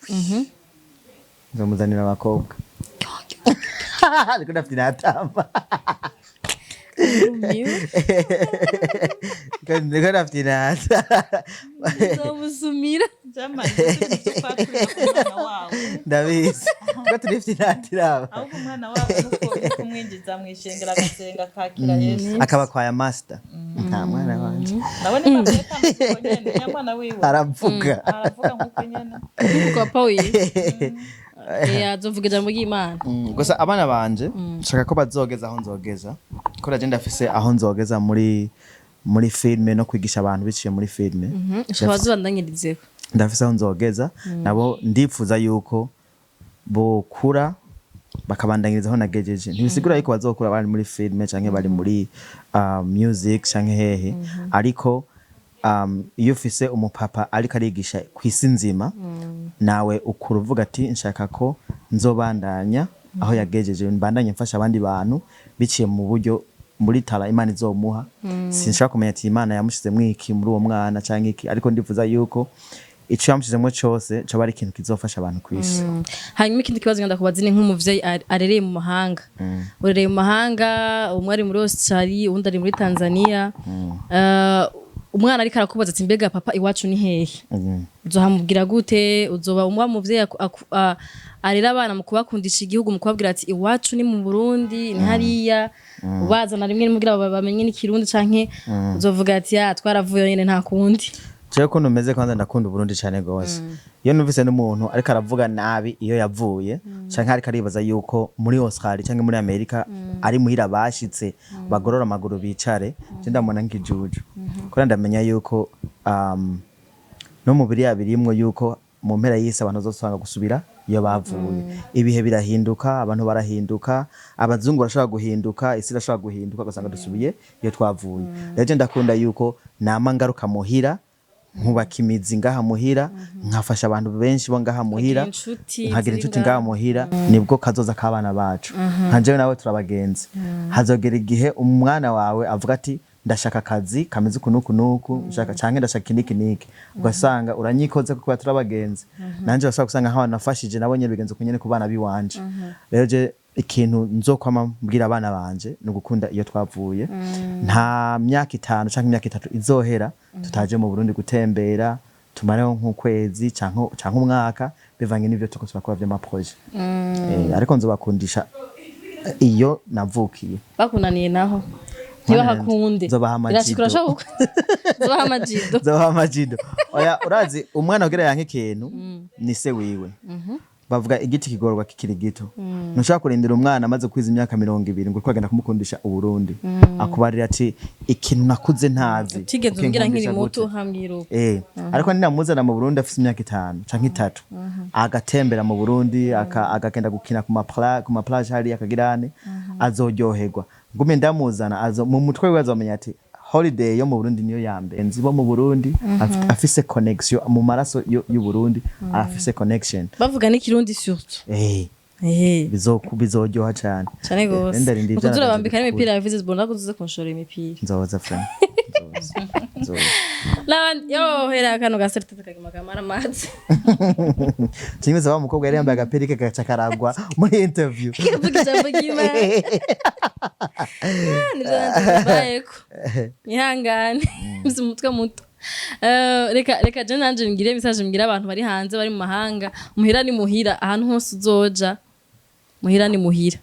nzomuzanira abakobwa, ariko ndafite natamba. Umiwe. Ndiko ndafite nata. Nzomusumira. Jamani, ibyo kwakurira ku mwana wawe. Ndabizi ko turifite natiraba. Ahubwo umwana wawe nuko kumwinjiza mu ishengero, agasenga, akakira Yesu. Akaba kwaya master, nta mwana wanje. Nawe ni papa uko nyene ya mwana wiwe. Aravuga. Aravuga nkuko nyene. Papa wiwe azovuga ijambo ry'Imana. Gusa abana banje nshaka ko bazogeza aho nzogeza, ko naje ndafise aho nzogeza muri filme no kwigisha abantu biciye muri filme. Ushobora bazobandanyirizeho. Ndafise aho nzogeza, nabo ndipfuza yuko bokura bakabandanyiriza aho nagejeje. Ntibisigura yuko bazokura bari muri filme canke bari muri music canke hehe, ariko iyo ufise umupapa ariko arigisha kw'isi nzima, nawe ukura uvuga ati nshaka ko nzobandanya aho yagejeje, mbandanye mfasha abandi bantu biciye mu buryo muri tara Imana izomuha. Sinshaka kumenya ati Imana yamushizemwo iki muri uwo mwana canke iki, ariko ndifuza yuko ico yamushizemwo cose coba ari ikintu kizofasha abantu kw'isi. Hanyuma ikindi kibazo ngenda kubaza ni nk'umuvyeyi arereye mu mahanga, urereye mu mahanga, umwe ari muri Australia, uwundi ari muri Tanzania. Umwana ariko arakubaza ati mbega papa iwacu ni hehe? Uzohamubwira gute? Uzoba wa muvyeyi arera abana mu kubakundisha igihugu, mu kubabwira ati iwacu ni mu Burundi, ni hariya, ubazana rimwe rimwe kugira bamenye n'ikirundi, canke uzovuga ati ya twaravuye nyene, nta kundi? Jewe ukuntu meze, kwanza ndakunda Uburundi cane gose. Iyo numvise n'umuntu ariko aravuga nabi iyo yavuye, canke ariko aribaza yuko muri Australia canke muri Amerika ari muhira bashitse, bagorora amaguru bicare, je ndamubona nk'ikijuju, kubera ndamenya yuko no mu biriya birimwo yuko mu mpera y'isi abantu bazosanga gusubira iyo bavuye. Ibihe birahinduka, abantu barahinduka, abazungu barashobora guhinduka, isi irashobora guhinduka, ugasanga dusubiye iyo twavuye. Rero je ndakunda yuko nama ngaruka muhira, nkubaka imizi ngaha muhira, nkafasha abantu benshi bo ngaha muhira. Inshuti nkagira ziri inshuti ngaha. ngaha muhira, nibwo kazoza k'abana bacu. Nka jewe nawe turabagenzi, hazogera igihe umwana wawe avuga ati ndashaka akazi kameze uku n'uku n'uku nshaka, canke ndashaka iki n'iki n'iki, ugasanga uranyikoze kuko turabagenzi. Nanje urashobora gusanga nk'abantu nafashije nabo nyene bigenze uko nyene ku bana biwanje. Rero je ikintu nzokwama mbwira abana banje ni ugukunda iyo twavuye. Nta myaka 5 canke imyaka 3 izohera tutaje mu Burundi gutembera, tumareho nk'ukwezi canke umwaka, bivanye n'ivyo turiko turakora vy'ama projets. Ariko nzobakundisha iyo navukiye. Bakunaniye naho ntibahakunde? Nzobaha amajido. Birashika urashobora nzobaha amajido. Nzobaha amajido. Oya, urazi umwana kugira yanke ikintu ni se wiwe. Bavuga igiti kigororwa kikiri gito. Ntushobora kurindira umwana amaze kwiza imyaka 20 ngo uriko uragenda kumukundisha Uburundi, akubarira ati ikintu nakuze ntazi Utigeze umbwira nkiri ukinkundisha muto gute? nkambwira uko. Ariko ninamuzana mu Burundi afise imyaka 5 canke 3, agatembera mu Burundi, akagenda gukina ku ma plage hariya, akagirane azoryoherwa. Ngume ndamuzana azo mu mutwe wiwe azomenya ati holiday yo mu Burundi niyo ya mbere. Nzi bo mu Burundi afise connection mu maraso y'u Burundi, afise connection. Bavuga n'ikirundi surtout. Bizoryoha cane. Cane gose. Ndarinda Uko ivyana turabambika vyanje. n'imipira ya Visit Burundi, ko tuze kunshora imipira. Nzoza friend, nzoza, nzoza. N'abandi yo hera kano gaserite kagima kamara amazi. Kimwe wa mukobwa yari yambaye agapira kagaca karagwa muri interview. Kivuga ijambo ry'Imana. Nivyo nanje ihangane, mfise umutwe muto. Reka je nanje ngire message mbwire abantu bari hanze, bari mu mahanga: muhira ni muhira, ahantu hose uzoja muhira ni muhira.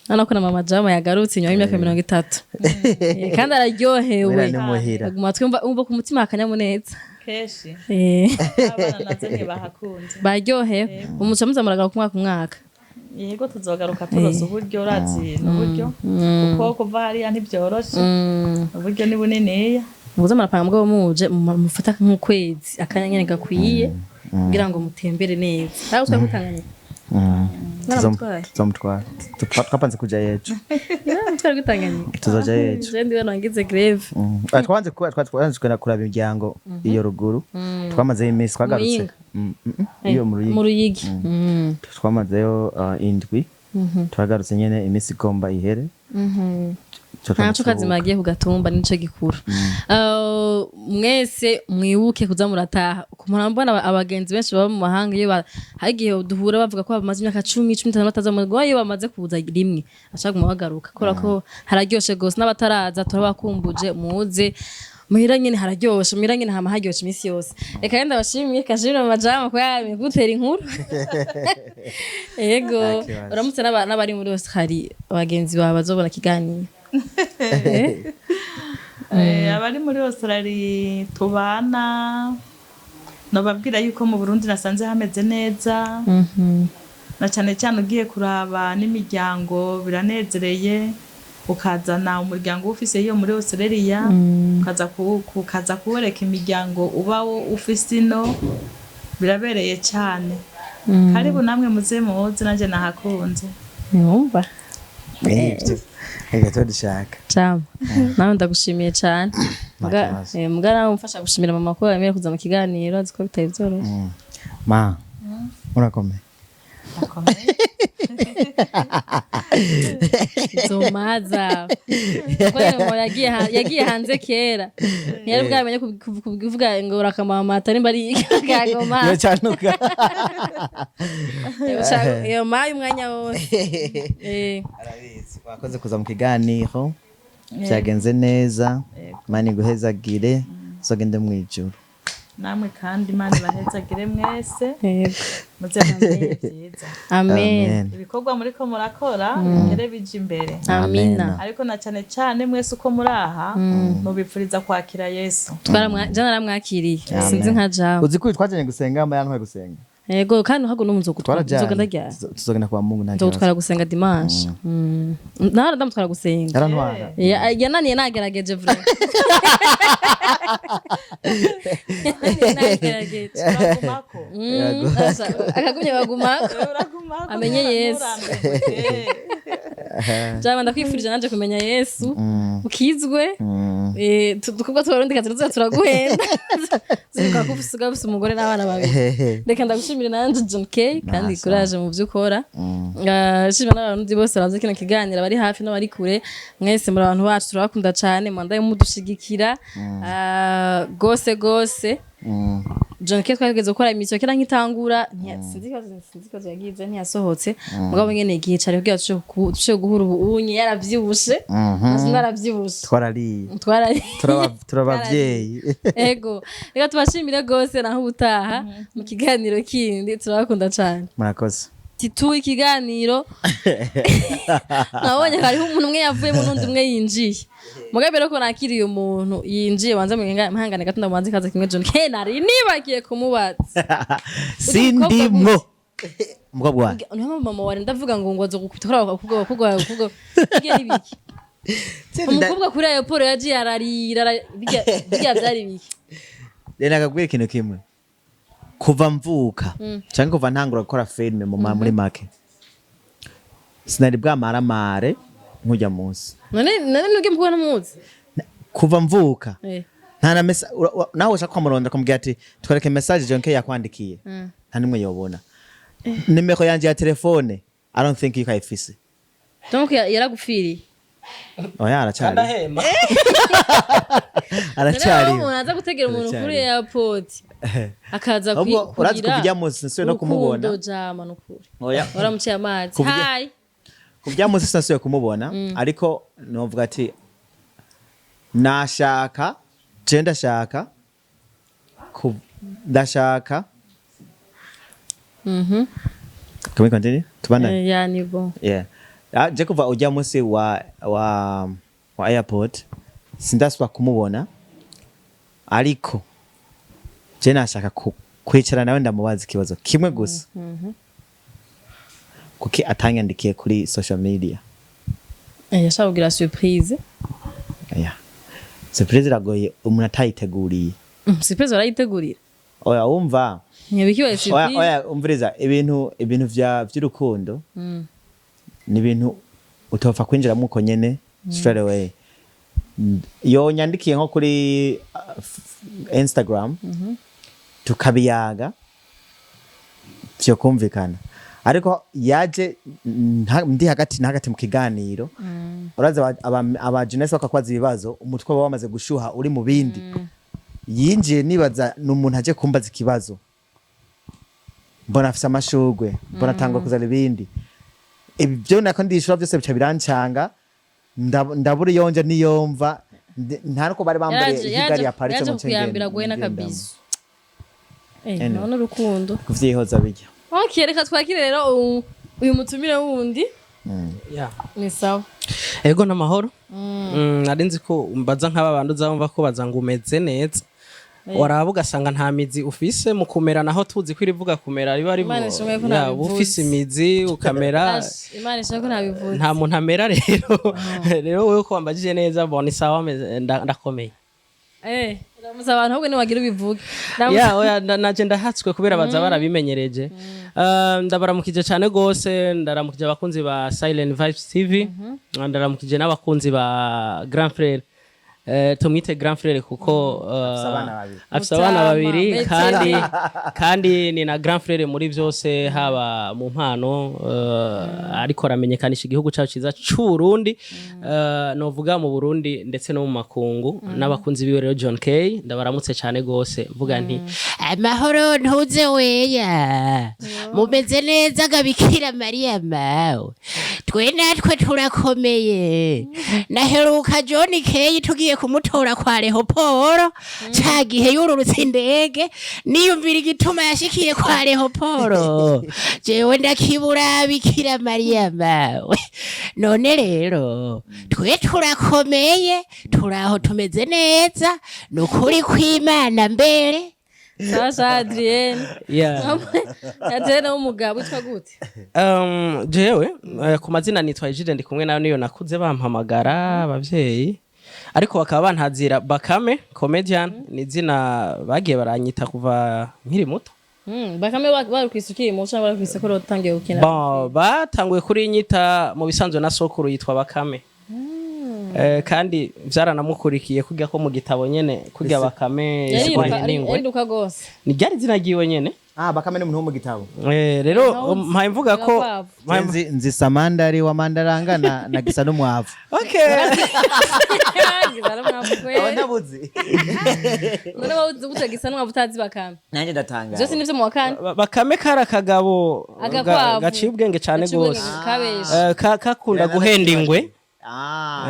Urabona ko na mama Jama yagarutse inyuma y'imyaka 30. Kandi araryohewe. Muhira ni muhira. Aguma twumva umva ku mutima akanyamuneza. Kenshi abana nazo ntibahakunze. Baryohewe, umuca muzamuragara ku mwaka umwaka. Yego, tuzogaruka turoza uburyo, urazi n'uburyo, kuko kuva hariya ntibyoroshe, uburyo ni buniniya. Muze murapanga, mugabo muje mufata nk'ukwezi, akanya nyene gakwiye kugira ngo mutembere neza. Nawe utwaye kutanganyika? Naramutwaye. Tuzomutwara. Twapanze kuja ejo. Naramutwaye kutanganyika. Tuzoja ejo. Je ndiwe nangize grève. Twabanze kugenda kuraba imiryango iyo ruguru. Twamazeyo iminsi, twagarutse. Muyinga. Iyo mu Ruyigi. Mu Ruyigi. Twamazeyo indwi, twagarutse nyene iminsi igomba ihere. Ntaco kazima yagiye ku gatumba, nico gikuru. Mwese mwibuke kuza murataha. Murambona abagenzi benshi baba mu mahanga, iyo hari igihe duhura bavuga ko bamaze imyaka 10, 15 bataza mu Rwanda. Iyo bamaze kuza rimwe ashaka guma bagaruka, kubera ko hararyoshe gose. N'abataraza turabakumbuje, muze muhira nyene hararyoshe, muhira nyene hama haryoshe iminsi yose. Reka rero ndabashimiye, kashimire mu majambo ko yamenye kugutera inkuru. Yego. Nta kibazo. Uramutse n'abari muri Australia, abagenzi bawe bazobona ikiganiro. Abari muri Australia tubana, nobabwira yuko mu Burundi nasanze hameze neza, na cyane cyane ugiye kuraba n'imiryango biranezereye, ukazana umuryango ufise iyo muri Australia, ukaza kuwereka imiryango uba wo ufise ino, birabereye cyane. Karibu namwe, muze muze, nanjye nahakunze. Ntiwumva? Ivyo reka tuba dushaka. Jama, nawe ndagushimiye cyane. Kibazo. Muga nawe umfasha gushimira mama ko yemeye kuza mu kiganiro, azi ko bitari byoroshye. Ma, urakomeye. Ndakomeye. Zomaza kuko ngo yagiye hanze kera, ntiyari bwamenye kuvuga ngo urakamamata nimba ari kagoma. Iyo canuka. Iyo mayi umwanya wose. Arabizi. Wakoze kuza mu kiganiro, byagenze neza. Imana iguhezagire, uzogende mu ijuru. Namwe kandi Imana ibahezagire mwese. Yego. Muze mumenye byiza. Amen. Ibikorwa muriko murakora bigere bija imbere. Amina. Ariko na cyane cyane mwese uko muri aha, mubipfuriza kwakira Yesu. Je naramwakiriye, sinzi nka Jama. Uzi ko twajanye gusenga, ama yantwaye gusenga. Yego, kandi ntabwo n'ubu Twarajanye. nzogenda ryari? Tuzogenda kwa Mungu, nta kibazo. Nzogutwara gusenga dimanche. Nawe ndamutwara gusenga. Yarantwara. Yananiye, nagerageje vraiment. Yananiye, nagerageje. Uragumako. Akagumye bagumako. Uragumako. Amenye Yesu. Nturambirwe. Jama, ndakwifurije nanje kumenya Yesu, ukizwe. Dukobwa tubarundi kazi tuza turaguhenda, ziruka ko ufise ufise umugore n'abana babiri. Reka ndagushimire nanje, John K, kandi Nasa. courage mu byo ukora. Shima n'abarundi bose bazi kino kiganiro, bari hafi n'abari kure, mwese muri abantu bacu, turabakunda cane, mwandaye mudushigikira gose gose. John K twageze gukora imikino kera nkitangura, sinzi ikibazo yagize, ntiyasohotse. Mugabo nyene igihe cari kugira dushobore guhura, ubu unye yaravyibushe, naravyibushe. Twarariye. Twarari. Turabavyeyi. Ego, reka tubashimire gose, naho ubutaha mu kiganiro kindi, turabakunda cane. Murakoze. Titu ikiganiro nabonye hariho umuntu umwe yavuyemo n'undi umwe yinjiye. Mugabe rero ko nakiriye umuntu yinjiye, banze muhangane gato, ndamubanze kaza kimwe. John K, nari nibagiye kumubaza. Sindimwo umukobwa wanjye. Niyo mpamvu mama wari ndavuga ngo azogukubita kuri abo bakobwa bijya n'ibiki. Umukobwa kuri aéroport yagiye ararira, bijya byari biki? Rero nakabwira ikintu kimwe: kuva mvuka cyangwa kuva ntangura gukora filime, muri make sinari bwamaramare nkujya munsi. None nubwo mukobwa ntamuzi? Kuva mvuka nta na nawe ushaka kwamurondera ukamubwira ati twereke message John K yakwandikiye, nta nimwe yobona. Nimero yanje ya telefone, I don't think yuko ayifise. Donc yaragupfiriye. Oya, aracyari. Ndahema. Aracyari. Rero umuntu aza gutegera umuntu kuri airport akaza Ahubwo urazi kurira. kuva ujya munsi nsubiye no kumubona. Urukundo, jama, nukuri. Oya. Waramuciye amazi. Hi. Kuva munsi sinasubiye kumubona, ariko novuga ati nashaka, je ndashaka ndashaka. Can we continue? Tubandanye? Ya, ni bon. Yeah. Ah, je kuva ujya munsi wa airport sindasubira kumubona, ariko je nashaka kwicara nawe ndamubaza ikibazo kimwe gusa. Kuki atanyandikiye kuri social media? Yashaka kugira surprise. Yeah. Surprise iragoye umuntu atayiteguriye. Surprise barayitegurira. Oya, wumva. Ntibikibaye Oya. surprise. Oya, umviriza, ibintu vy'urukundo ni ibintu utopfa kwinjiramo uko nyene straight away. Yo nyandikiye nko kuri Instagram, tukabiyaga, vyo kumvikana, ariko yaje ndi hagati na hagati mu kiganiro. Uraza aba jeunesse bakakwaza ibibazo, umutwe waba wamaze gushuha uri mu bindi. Yinjiye nibaza ni umuntu aje kumbaza ikibazo, mbona afise amashurwe, mbona atangwa kuzana ibindi. Ibyo nako ndishura byose bica birancanga. Ndabura iyo nja niyomva. Nta nuko bari bambariye igari yaparitse yaje mu kukuyambira guhe n'akabizu. Anyway. None urukundo. Kuvyihoza bijya. Okay, reka twakire rero uyu mutumire wundi. Yeah. Ni sawa? Ego, n'amahoro. Nari nzi ko mbaza nk'aba bantu uzabumva ko baza ngo umeze neza, waraba ugasanga nta mizi ufise mu kumera, naho tuzi ko irivuga kumera riba rivu. Imana ishimwe ko Ya, ntabivuze. uba ufise imizi ukamera. Ash, Imana ishimwe ko ntabivuze. Nta muntu amera rero. Rero wewe ko wambajije neza, bon, ni sawa, ndakomeye. Uramutse abantu ahubwo niwagira ubivuge. Ya, oya, naje ndahatswe kubera baza barabimenyereje. Ndabaramukije cyane gose, ndaramukije abakunzi ba Silent Vibes TV, ndaramukije n'abakunzi ba Grand Frère. Tumwite Grand Frère kuko Afise abana babiri. Afise abana Mutama, babiri. Metero. Kandi ni na Grand Frère muri byose, haba mu mpano, ariko aramenyekanisha igihugu cyacu cyiza c'u Burundi, novuga mu Burundi ndetse no mu makungu, n'abakunzi biwe. Rero John K, ndabaramutse cyane gose, mvuga nti Amahoro ntuze weya, mumeze neza gabikira Mariya mawe? Twe natwe turakomeye. Naheruka John Kay tugiye kumutora kwa Leoporo ca gihe yururutse indege, niyumvira igituma yashikiye kwa Leoporo, jewe ndakibura. Bikira Mariya mawe, none rero twe turakomeye, turaho, tumeze neza, ni ukuri kw'Imana mbere. Sasha Adrienne. Yeah. Adrienne w'umugabo witwa gute? Jewe ku mazina nitwa Egide, ndi kumwe nayo, niyo nakuze bampamagara abavyeyi, ariko bakaba bantazira Bakame Comedian, ni izina bagiye baranyita kuva nkiri muto. Bakame bari kwisukiye mu cyangwa bari kwise ko utangiye gukina? Bon, batanguye kuri nyita mu bisanzwe na sokuru yitwa Bakame. Kandi vyaranamukurikiye kurya ko mu gitabo nyene kurya Bakame Yariruka. yaswanye n'ingwe. Yariruka gose. Ni ryari izina ryiwe nyene. Ah, Bakame ni umuntu wo mu gitabo. Rero mpaye mvuga ko Agakwavu. Nzi Samandari wa Mandaranga na Gisa n'umwavu. Okay. Gisa n'umwavu Aba kweli. ntabuzi. None wowe uzi gute Gisa n'umwavu utazi Bakame? Nanjye ndatangara. Vyose nivyo mu wa kane. Bakame kari akagabo Agakwavu. gaciye ubwenge cane Gaciye ubwenge, gose. kabesha. Kakunda guhenda ingwe. Ah.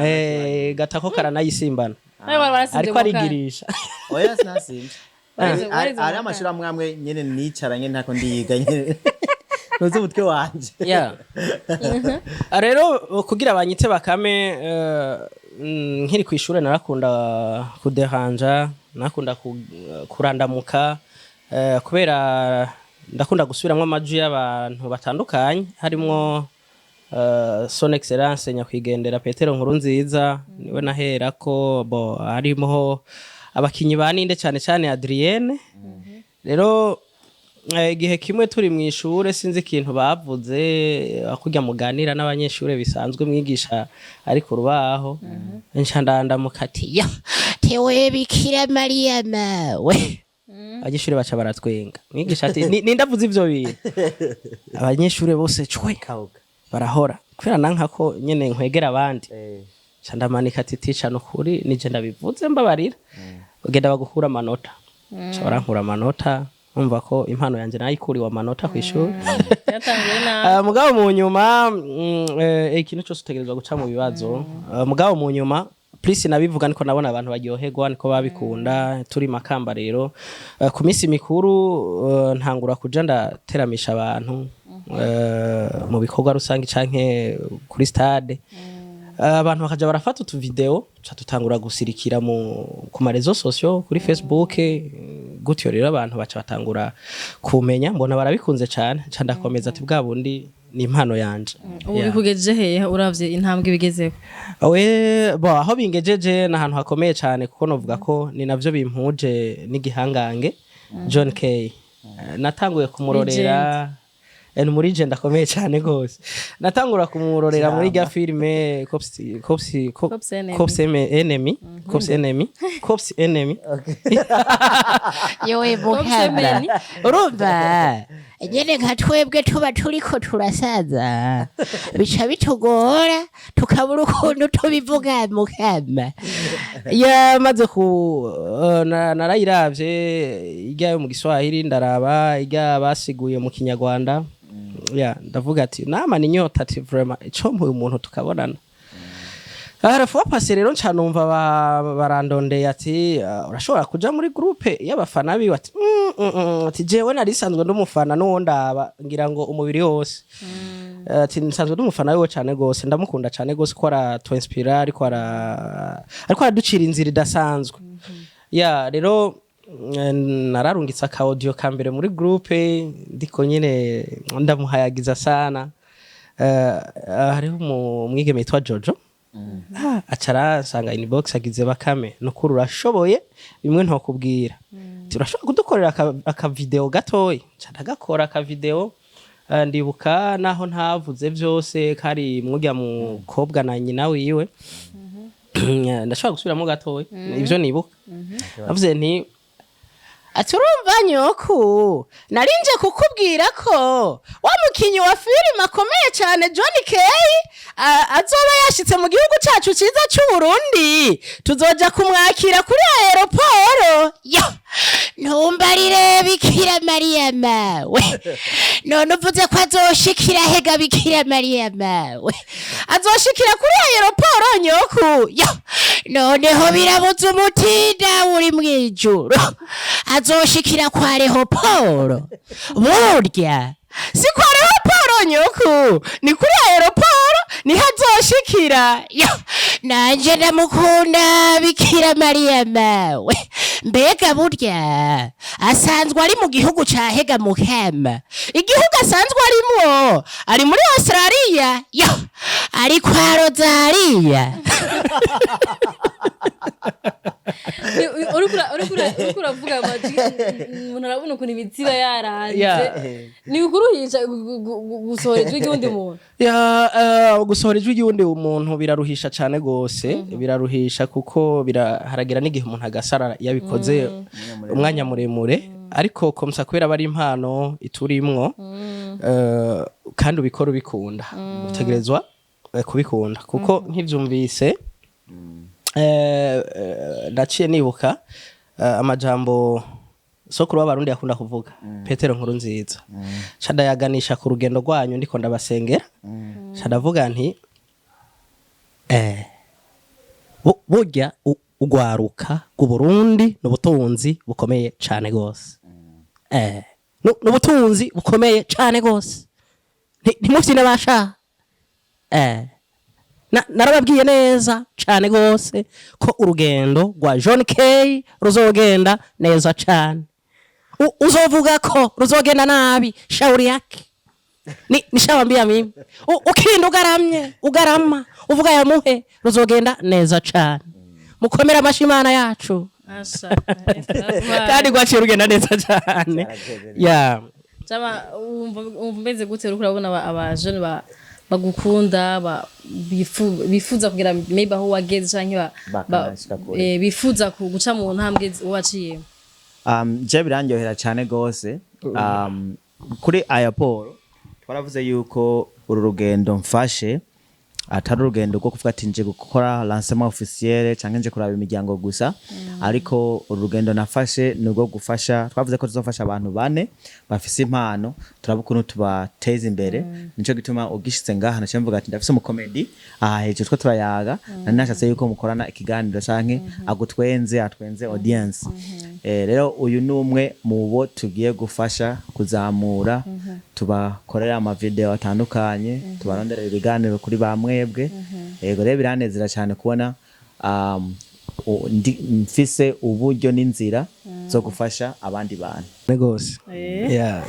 Gatako karanayisimbana. Nawe wari warasinze Ariko mu wa kane. arigirisha. Oya, sinasinze. Warize mu wa Ari amashuri amwe amwe nyene nicara nyene ntako ndiyiga nyene. Ntuzi umutwe wanje. Yeah. Ah, rero kugira banyite Bakame, nkiri ku ishure narakunda kuderanja, nakunda kurandamuka, kubera ndakunda gusubiramwo amajwi y'abantu batandukanye, harimwo Son Excellence nyakwigendera Petero Nkurunziza, niwe naherako. Bo harimo abakinyi ba ninde, cyane cyane Adrienne. Rero igihe kimwe turi mu ishure, sinzi ikintu bavuze, kurya muganira n'abanyeshure bisanzwe, mwigisha ari ku rubaho, nca ndandamuka ati Yo tewe Bikira Mariya mawe! Abanyeshure baca baratwenga. Mwigisha ati: "Nindavuze ivyo bintu?" Abanyeshure bose cwe. Kauka. Barahora kubera nanka ko nyene nkwegera abandi. Nca ndamanika ati: "Tica, nukuri nije ndabivuze, mbabarira." Ugenda bagukura amanota, nca barankura amanota. Umva ko impano yanje nayikuriwe amanota kw'ishuri. Yatanguye nabi. Mugabo mu nyuma, ikintu cyose utegerezwa guca mu bibazo. Mugabo mu nyuma plus nabivuga niko nabona abantu baryoherwa, niko babikunda. Turi Makamba rero, ku minsi mikuru, ntangura kuja ndateramisha abantu mu bikorwa rusange canke kuri stade. Abantu bakaja barafata utu video, ca tutangura gusirikira mu ku ma réseaux sociaux, kuri Facebook. Gutyo rero abantu baca batangura kumenya, mbona barabikunze cane, nca ndakomeza ati bwa bundi ni impano yanje. Ubu Yeah. bikugejeje hehe uravye intambwe bigezeho? We bo, aho bingejeje ni ahantu hakomeye cyane, kuko novuga ko ni navyo bimpuje n'igihangange John Kay. Natanguye kumurorera, ni muri legend akomeye cyane gose. Natangura kumurorera muri rya filime Cops Cops Cops Enemy. Cops Enemy, Cops Enemy, Cops Enemy. Yewe Mukama, urumva nyene nka twebwe tuba turiko turasaza, bica bitugora tukabura ukuntu tubivuga, Mukama. Yamaze ku narayiravye ijya yo mu Giswahili, ndaraba ijya basiguye mu Kinyarwanda. Ya, ndavuga ati nama ni inyota, ati vraiment ico mpuye umuntu tukabonana. Harafu pase rero nca numva barandondeye ati urashobora kuja muri groupe y'abafana biwe, ati ati jewe nari sanzwe ndumufana n'uwo ndaba ngira ngo umubiri wose. Ati nsanzwe ndumufana wiwe cane gose, ndamukunda cane gose ko aratwinspira, ariko araducira inzira idasanzwe. Ya, rero nararungitse aka audio ka mbere muri groupe, ndiko nyene ndamuhayagiza sana. Hariho umwigeme yitwa Jojo. Aca aransanga inbox, agize Bakame, nukuri urashoboye bimwe ntokubwira. Ati urashobora kudukorera aka video gatoyi? Nca ndagakora aka video. Ndibuka naho ntavuze vyose, kari mwurya mukobwa na nyina wiwe. Ndashobora gusubiramo gatoyi ivyo nibuka navuze nti: "Ati urumva nyoku, narinje kukubwira ko wa mukinyi wa filime akomeye cyane John Kay azoba yashitse mu gihugu cyacu cyiza cy'u Burundi, tuzoja kumwakira kuri aéroport." Yo, ntumbarire Bikira Mariya mawe! None uvuze ko azoshikira hega, Bikira Mariya mawe? Azoshikira kuri aéroport, nyoku. Yo, noneho birabuze umutinda uri mw'ijuru, azoshikira kwa Lehoporo burya? Si kwa aéroport, nyoku, ni kuri aéroport niho azoshikira. Yo, nanje ndamukunda, Bikira Mariya mawe! Mbega burya asanzwe ari mu gihugu ca hega, Mukama? Igihugu asanzwe arimwo, ari muri Australia. Yo, ari kwa Rozariya. Uriko uravuga amajwi, umuntu arabona ukuntu imitsi iba yaranze. Ni ukuruhisha gusohora ijwi ry'undi muntu? Ya, gusohora ijwi ry'uwundi muntu biraruhisha cyane gose, biraruhisha kuko haragira n'igihe umuntu agasarara iyo abikoze umwanya muremure. Ariko comme ça, kubera aba ari impano iturimwo, kandi ubikora ubikunda, utegerezwa kubikunda, kuko nkivyumvise naciye nibuka amajambo sokuru w'Abarundi yakunda kuvuga, Petero Nkuru Nziza. Ca ndayaganisha ku rugendo rwanyu, ndiko ndabasengera, ca ndavuga nti burya ugwaruka rw'Uburundi ni ubutunzi bukomeye cane gose, ni ubutunzi bukomeye cane gose. Ntimufyine basha. Narababwiye neza cane gose ko urugendo rwa John Kay ruzogenda neza cane. Uzovuga ko ruzogenda nabi, shauri yake. Ni nishawambia mimi. Ukinda ugaramye, ugarama, uvuga yamuhe, ruzogenda neza cane. Mukomera amashi Imana yacu. Asha. Kandi rwaciye rugenda neza cane. Ya. Chama wumva umeze gute uriko urabona aba jeunes bagukunda, bifuza kugira maybe aho wageze canke Bakanashika kure. Bifuza guca mu ntambwe waciyemo? Je birandyohera cyane gose. Kuri aéroport twaravuze yuko uru rugendo mfashe atari urugendo rwo kuvuga ati nje gukora lancement officiel cyangwa nje kuraba imiryango gusa, ariko uru rugendo nafashe ni urwo gufasha. Twavuze ko tuzofasha abantu bane bafise impano, turaba ukuntu tubateza imbere. Nico gituma ugishitse ngaha naciye mvuga ati ndafise umukomedi aha hejuru two turayaga, nari nashatse yuko mukorana ikiganiro canke agutwenze, atwenze audience. Rero uyu ni umwe mu bo tugiye gufasha kuzamura, tubakorera amavideo atandukanye, tubaronderera ibiganiro kuri ba mwebwe. Yego, rero biranezera cyane kubona mfise uburyo n'inzira. Zo gufasha abandi bantu. Gose. Yeah.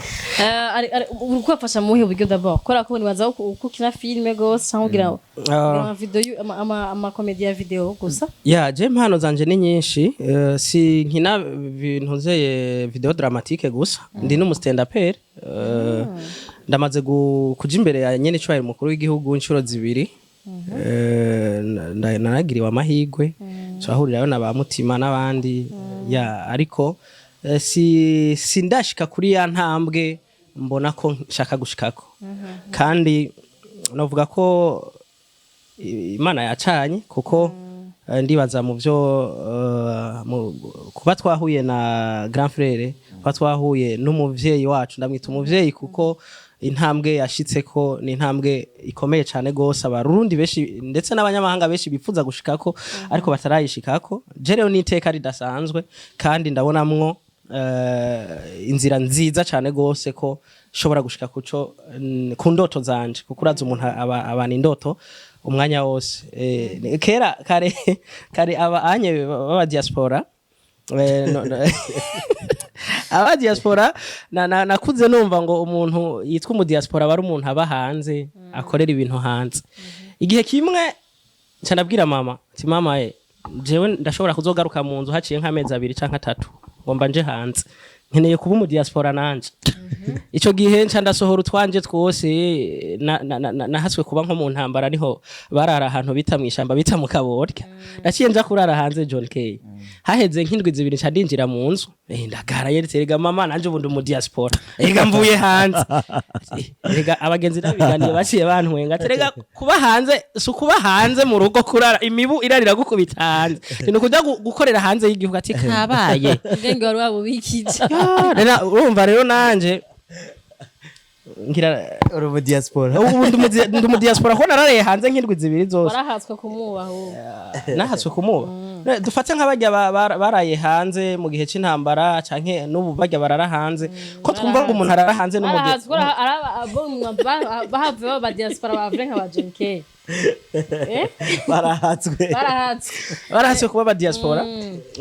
Uri kubafasha mu buhe buryo d'abord? Kubera ko nibaza ko uko ukina filime gose cyangwa ugira ama video, ama comédie ya video gusa. Ya, je impano zanje ni nyinshi. Si nkina ibintu zeye vidéo dramatique gusa, ndi n'umu stand-upper. Ndamaze kuja imbere ya nyene icubahiro umukuru w'igihugu inshuro zibiri. Naragiriwe amahigwe turahurirayo na ba Mutima n'abandi. Ya, ariko si sindashika kuri ya ntambwe mbona ko nshaka gushikako, kandi novuga ko Imana yacanye, kuko ndibaza mu byo kuba twahuye na grand frère, kuba twahuye n'umuvyeyi wacu, ndamwita umuvyeyi kuko intambwe yashitseko ni intambwe ikomeye cyane gose, Abarundi benshi ndetse n'abanyamahanga benshi bifuza gushikako ariko batarayishikako. Je rero ni iteka ridasanzwe, kandi ndabonamwo inzira nziza cyane gose ko shobora gushika kuco ku ndoto zanje, kuko uraza umuntu aba abana indoto umwanya wose. Kera kare kare aba anye baba diaspora, no, aba diaspora nakuze numva ngo umuntu yitwa umu diaspora aba ari umuntu aba hanze, akorera ibintu hanze. Igihe kimwe nca ndabwira mama ati: "Mama, jewe ndashobora kuzogaruka mu nzu haciye nk'amezi 2 canke 3, ngomba nje hanze, nkeneye kuba umu diaspora nanje." Ico gihe nca ndasohora utwanje twose. Nahaswe kuba nko mu ntambara, niho barara ahantu bita mw'ishamba, bita mu Kaborya. Naciye nja kurara hanze, John K. Haheze nk'indwi 2 nca ndinjira mu nzu. Ndagara yeretse: "Erega mama, nanje ubu ndi mu diaspora, erega mvuye hanze." Erega abagenzi n'abiganiye baciye bantwenga ati: "Erega kuba hanze si ukuba hanze mu rugo, kurara imibu irarira gukubita hanze, ni ukuja gukorera hanze y'igihugu." Ati: "Kabaye." Ubwenge wari wabubikije. Ah, rero urumva rero nanje ngira Uri mu diaspora. Ubu ndi mu diaspora ko narareye hanze nk'indwi 2 zose. Warahatswe kumuba ahubwo. Nahatswe kumuba. Dufate nk'abajya baraye hanze mu gihe c'intambara, canke n'ubu bajya barara hanze, ko twumva ngo umuntu arara hanze no mu Barahatswe araba abo bahave baba diaspora bavure nka ba John K. Barahatswe. Barahatswe. Barahatswe kuba aba diaspora.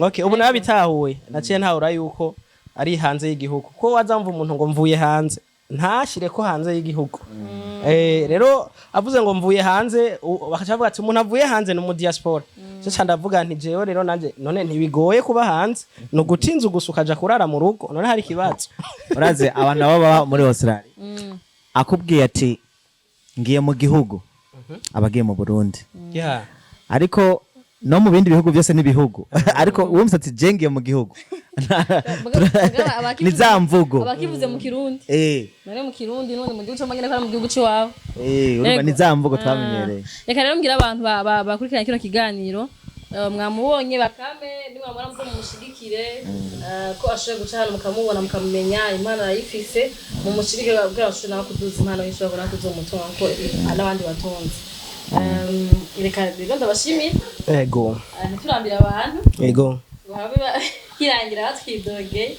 Okay, ubu nabitahuye, naciye ntahura yuko ari hanze y'igihugu, ko wazamva umuntu ngo mvuye hanze ntashire ko hanze y'igihugu. Rero avuze ngo mvuye hanze, bakaca bavuga ati umuntu avuye hanze ni umu diaspora. Cyo ndavuga nti jewe rero nanje none ntibigoye kuba hanze, ni uguta inzu gusa ukaja kurara mu rugo, none hari ikibazo? Urazi abantu baba baba muri Australia, akubwiye ati ngiye mu gihugu, aba agiye mu Burundi. Ariko no mu bindi bihugu byose n'ibihugu, ariko wumvise ati je ngiye mu gihugu, ni za mvugo. Abakivuze mu Kirundi. None mu Kirundi, none mu gihugu c'amagenda ko ari mu gihugu c'iwabo. Urumva Yego. ni za mvugo twamenyereye. Reka rero mbwira abantu bakurikirana kino kiganiro, mwamubonye Bakame, nimwamubona muze mumushigikire, ko ashoboye guca hano mukamubona mukamumenya, impano arayifise, mumushigikire kugira ashobore nawe kuduza impano yishobora nawe kuzomutunga kuko n'abandi batunze. Reka rero ndabashimiye. Ego. Ntiturambire abantu Ego. ngo habe kirangira batwidogeye.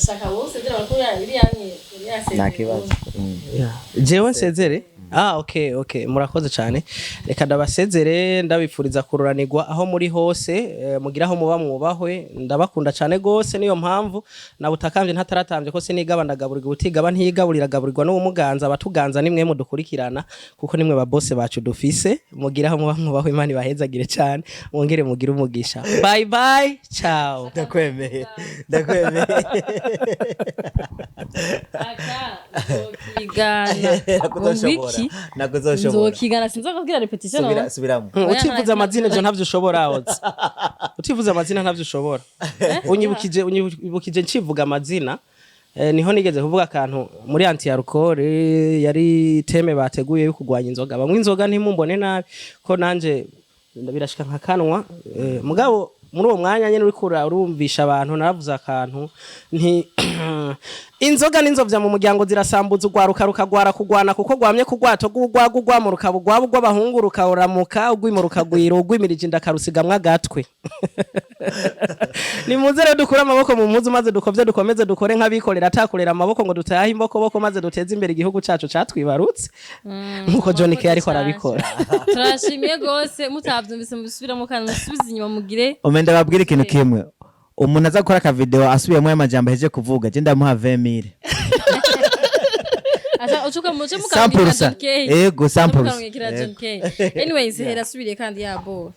Shaka bose ngira bakuru iriya iriya. Nta kibazo. Jewe nsezere. Ah, okay, murakoze cyane. Reka ndabasezere, ndabipfuriza kururanirwa aho muri hose, mugira aho muba mwubahwe. Ndabakunda cyane gose, niyo mpamvu nabutakambye ntataratambye ko sinigaba, ndagaburirwa. Utigaba ntiyigaburira, agaburirwa n'uwumuganza. Abatuganza nimwe mudukurikirana, kuko nimwe ba boss bacu dufise. Mugira aho muba mwubahwe, Imana ibahezagire cyane, mwongere mugire umugisha. Bye bye, ciao. Ndakwemeye, ndakwemeye. Aka nzokigana. Nakuzoshobora. Wiki. Nakuzoshobora. Nzokigana, sinzokubwira répétition. Subira, None subiramo. Utivuze amazina ivyo ntavyo ushobora, ozi utivuze amazina ntavyo ushobora. Unyibukije ncivuga amazina, niho nigeze kuvuga akantu muri anti alcool, yari thème bateguye yo kurwanya inzoga. Bamwe inzoga ntimumbone nabi, ko nanje birashika nka kanwa. Mugabo muri uwo mwanya nyene uriko urumvisha abantu, naravuze akantu nti: "Inzoga n'inzovya mu muryango zirasambuza urwaruka, rukagwara kugwana kuko rwamye kugwato rw'urwaga, urwamo rukaba urwabo rw'abahungu, rukawuramuka ugwimo rukagwira ugwimirije inda karusigamwo agatwe. Nimuze rero dukure amaboko mu mpuzu, maze dukovye dukomeze dukore nk'abikorera, atakorera amaboko ngo dutahe imbokoboko, maze duteze imbere igihugu cacu catwibarutse," nk'uko John K ariko arabikora. Turashimiye gose. Mutavyumvise mubisubiramo kandi musubize inyuma mugire. Umenda babwira ikintu kimwe. Umuntu aza gukora akavideo asubiyemo amajambo aheje kuvuga, je ndamuha 20 000. Acha ucuka muce. 100%. Ego, 100%. Mukamwikira John K. Anyways, hera asubiriye kandi yabo.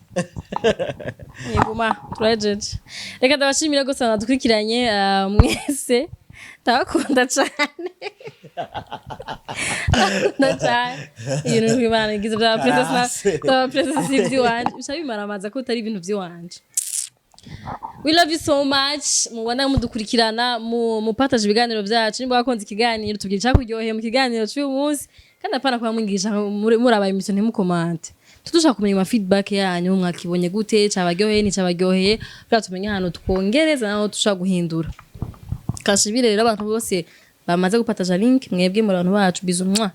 Yeguma turajeje. Reka ndabashimira gose nadukurikiranye mwese. Ndabakunda cyane. Ndabakunda cyane. Ibintu bimana ngize bya princess, bya princess si iby'iwanje. Bisha bimaramaza ko utari ibintu by'iwanje. We love you so much. Mubona mudukurikirana, mu partage ibiganiro byacu. Nimba wakunze ikiganiro, tubwira icyakuryoheye mu kiganiro cy'uyu munsi. Kandi apana kuba mwigisha murabaye imission ntimukomante. Tudushaka kumenya ama feedback yanyu: mwakibonye gute, cabaryoheye, nticabaryoheye, kugira tumenye ahantu twongereza naho dushobora guhindura. Kashibire rero abantu bose bamaze gupataja link, mwebwe muri abantu bacu, bisous mwa.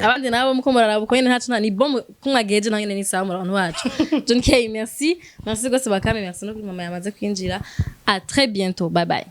Abandi nabo muko muraraba uko nyene, ntaco nta ni bon kumwageje naho nyene ni sawa, muri abantu bacu. John K, merci, merci gose. Bakame, merci no kuri mama yamaze kwinjira. À très bientôt, bye bye.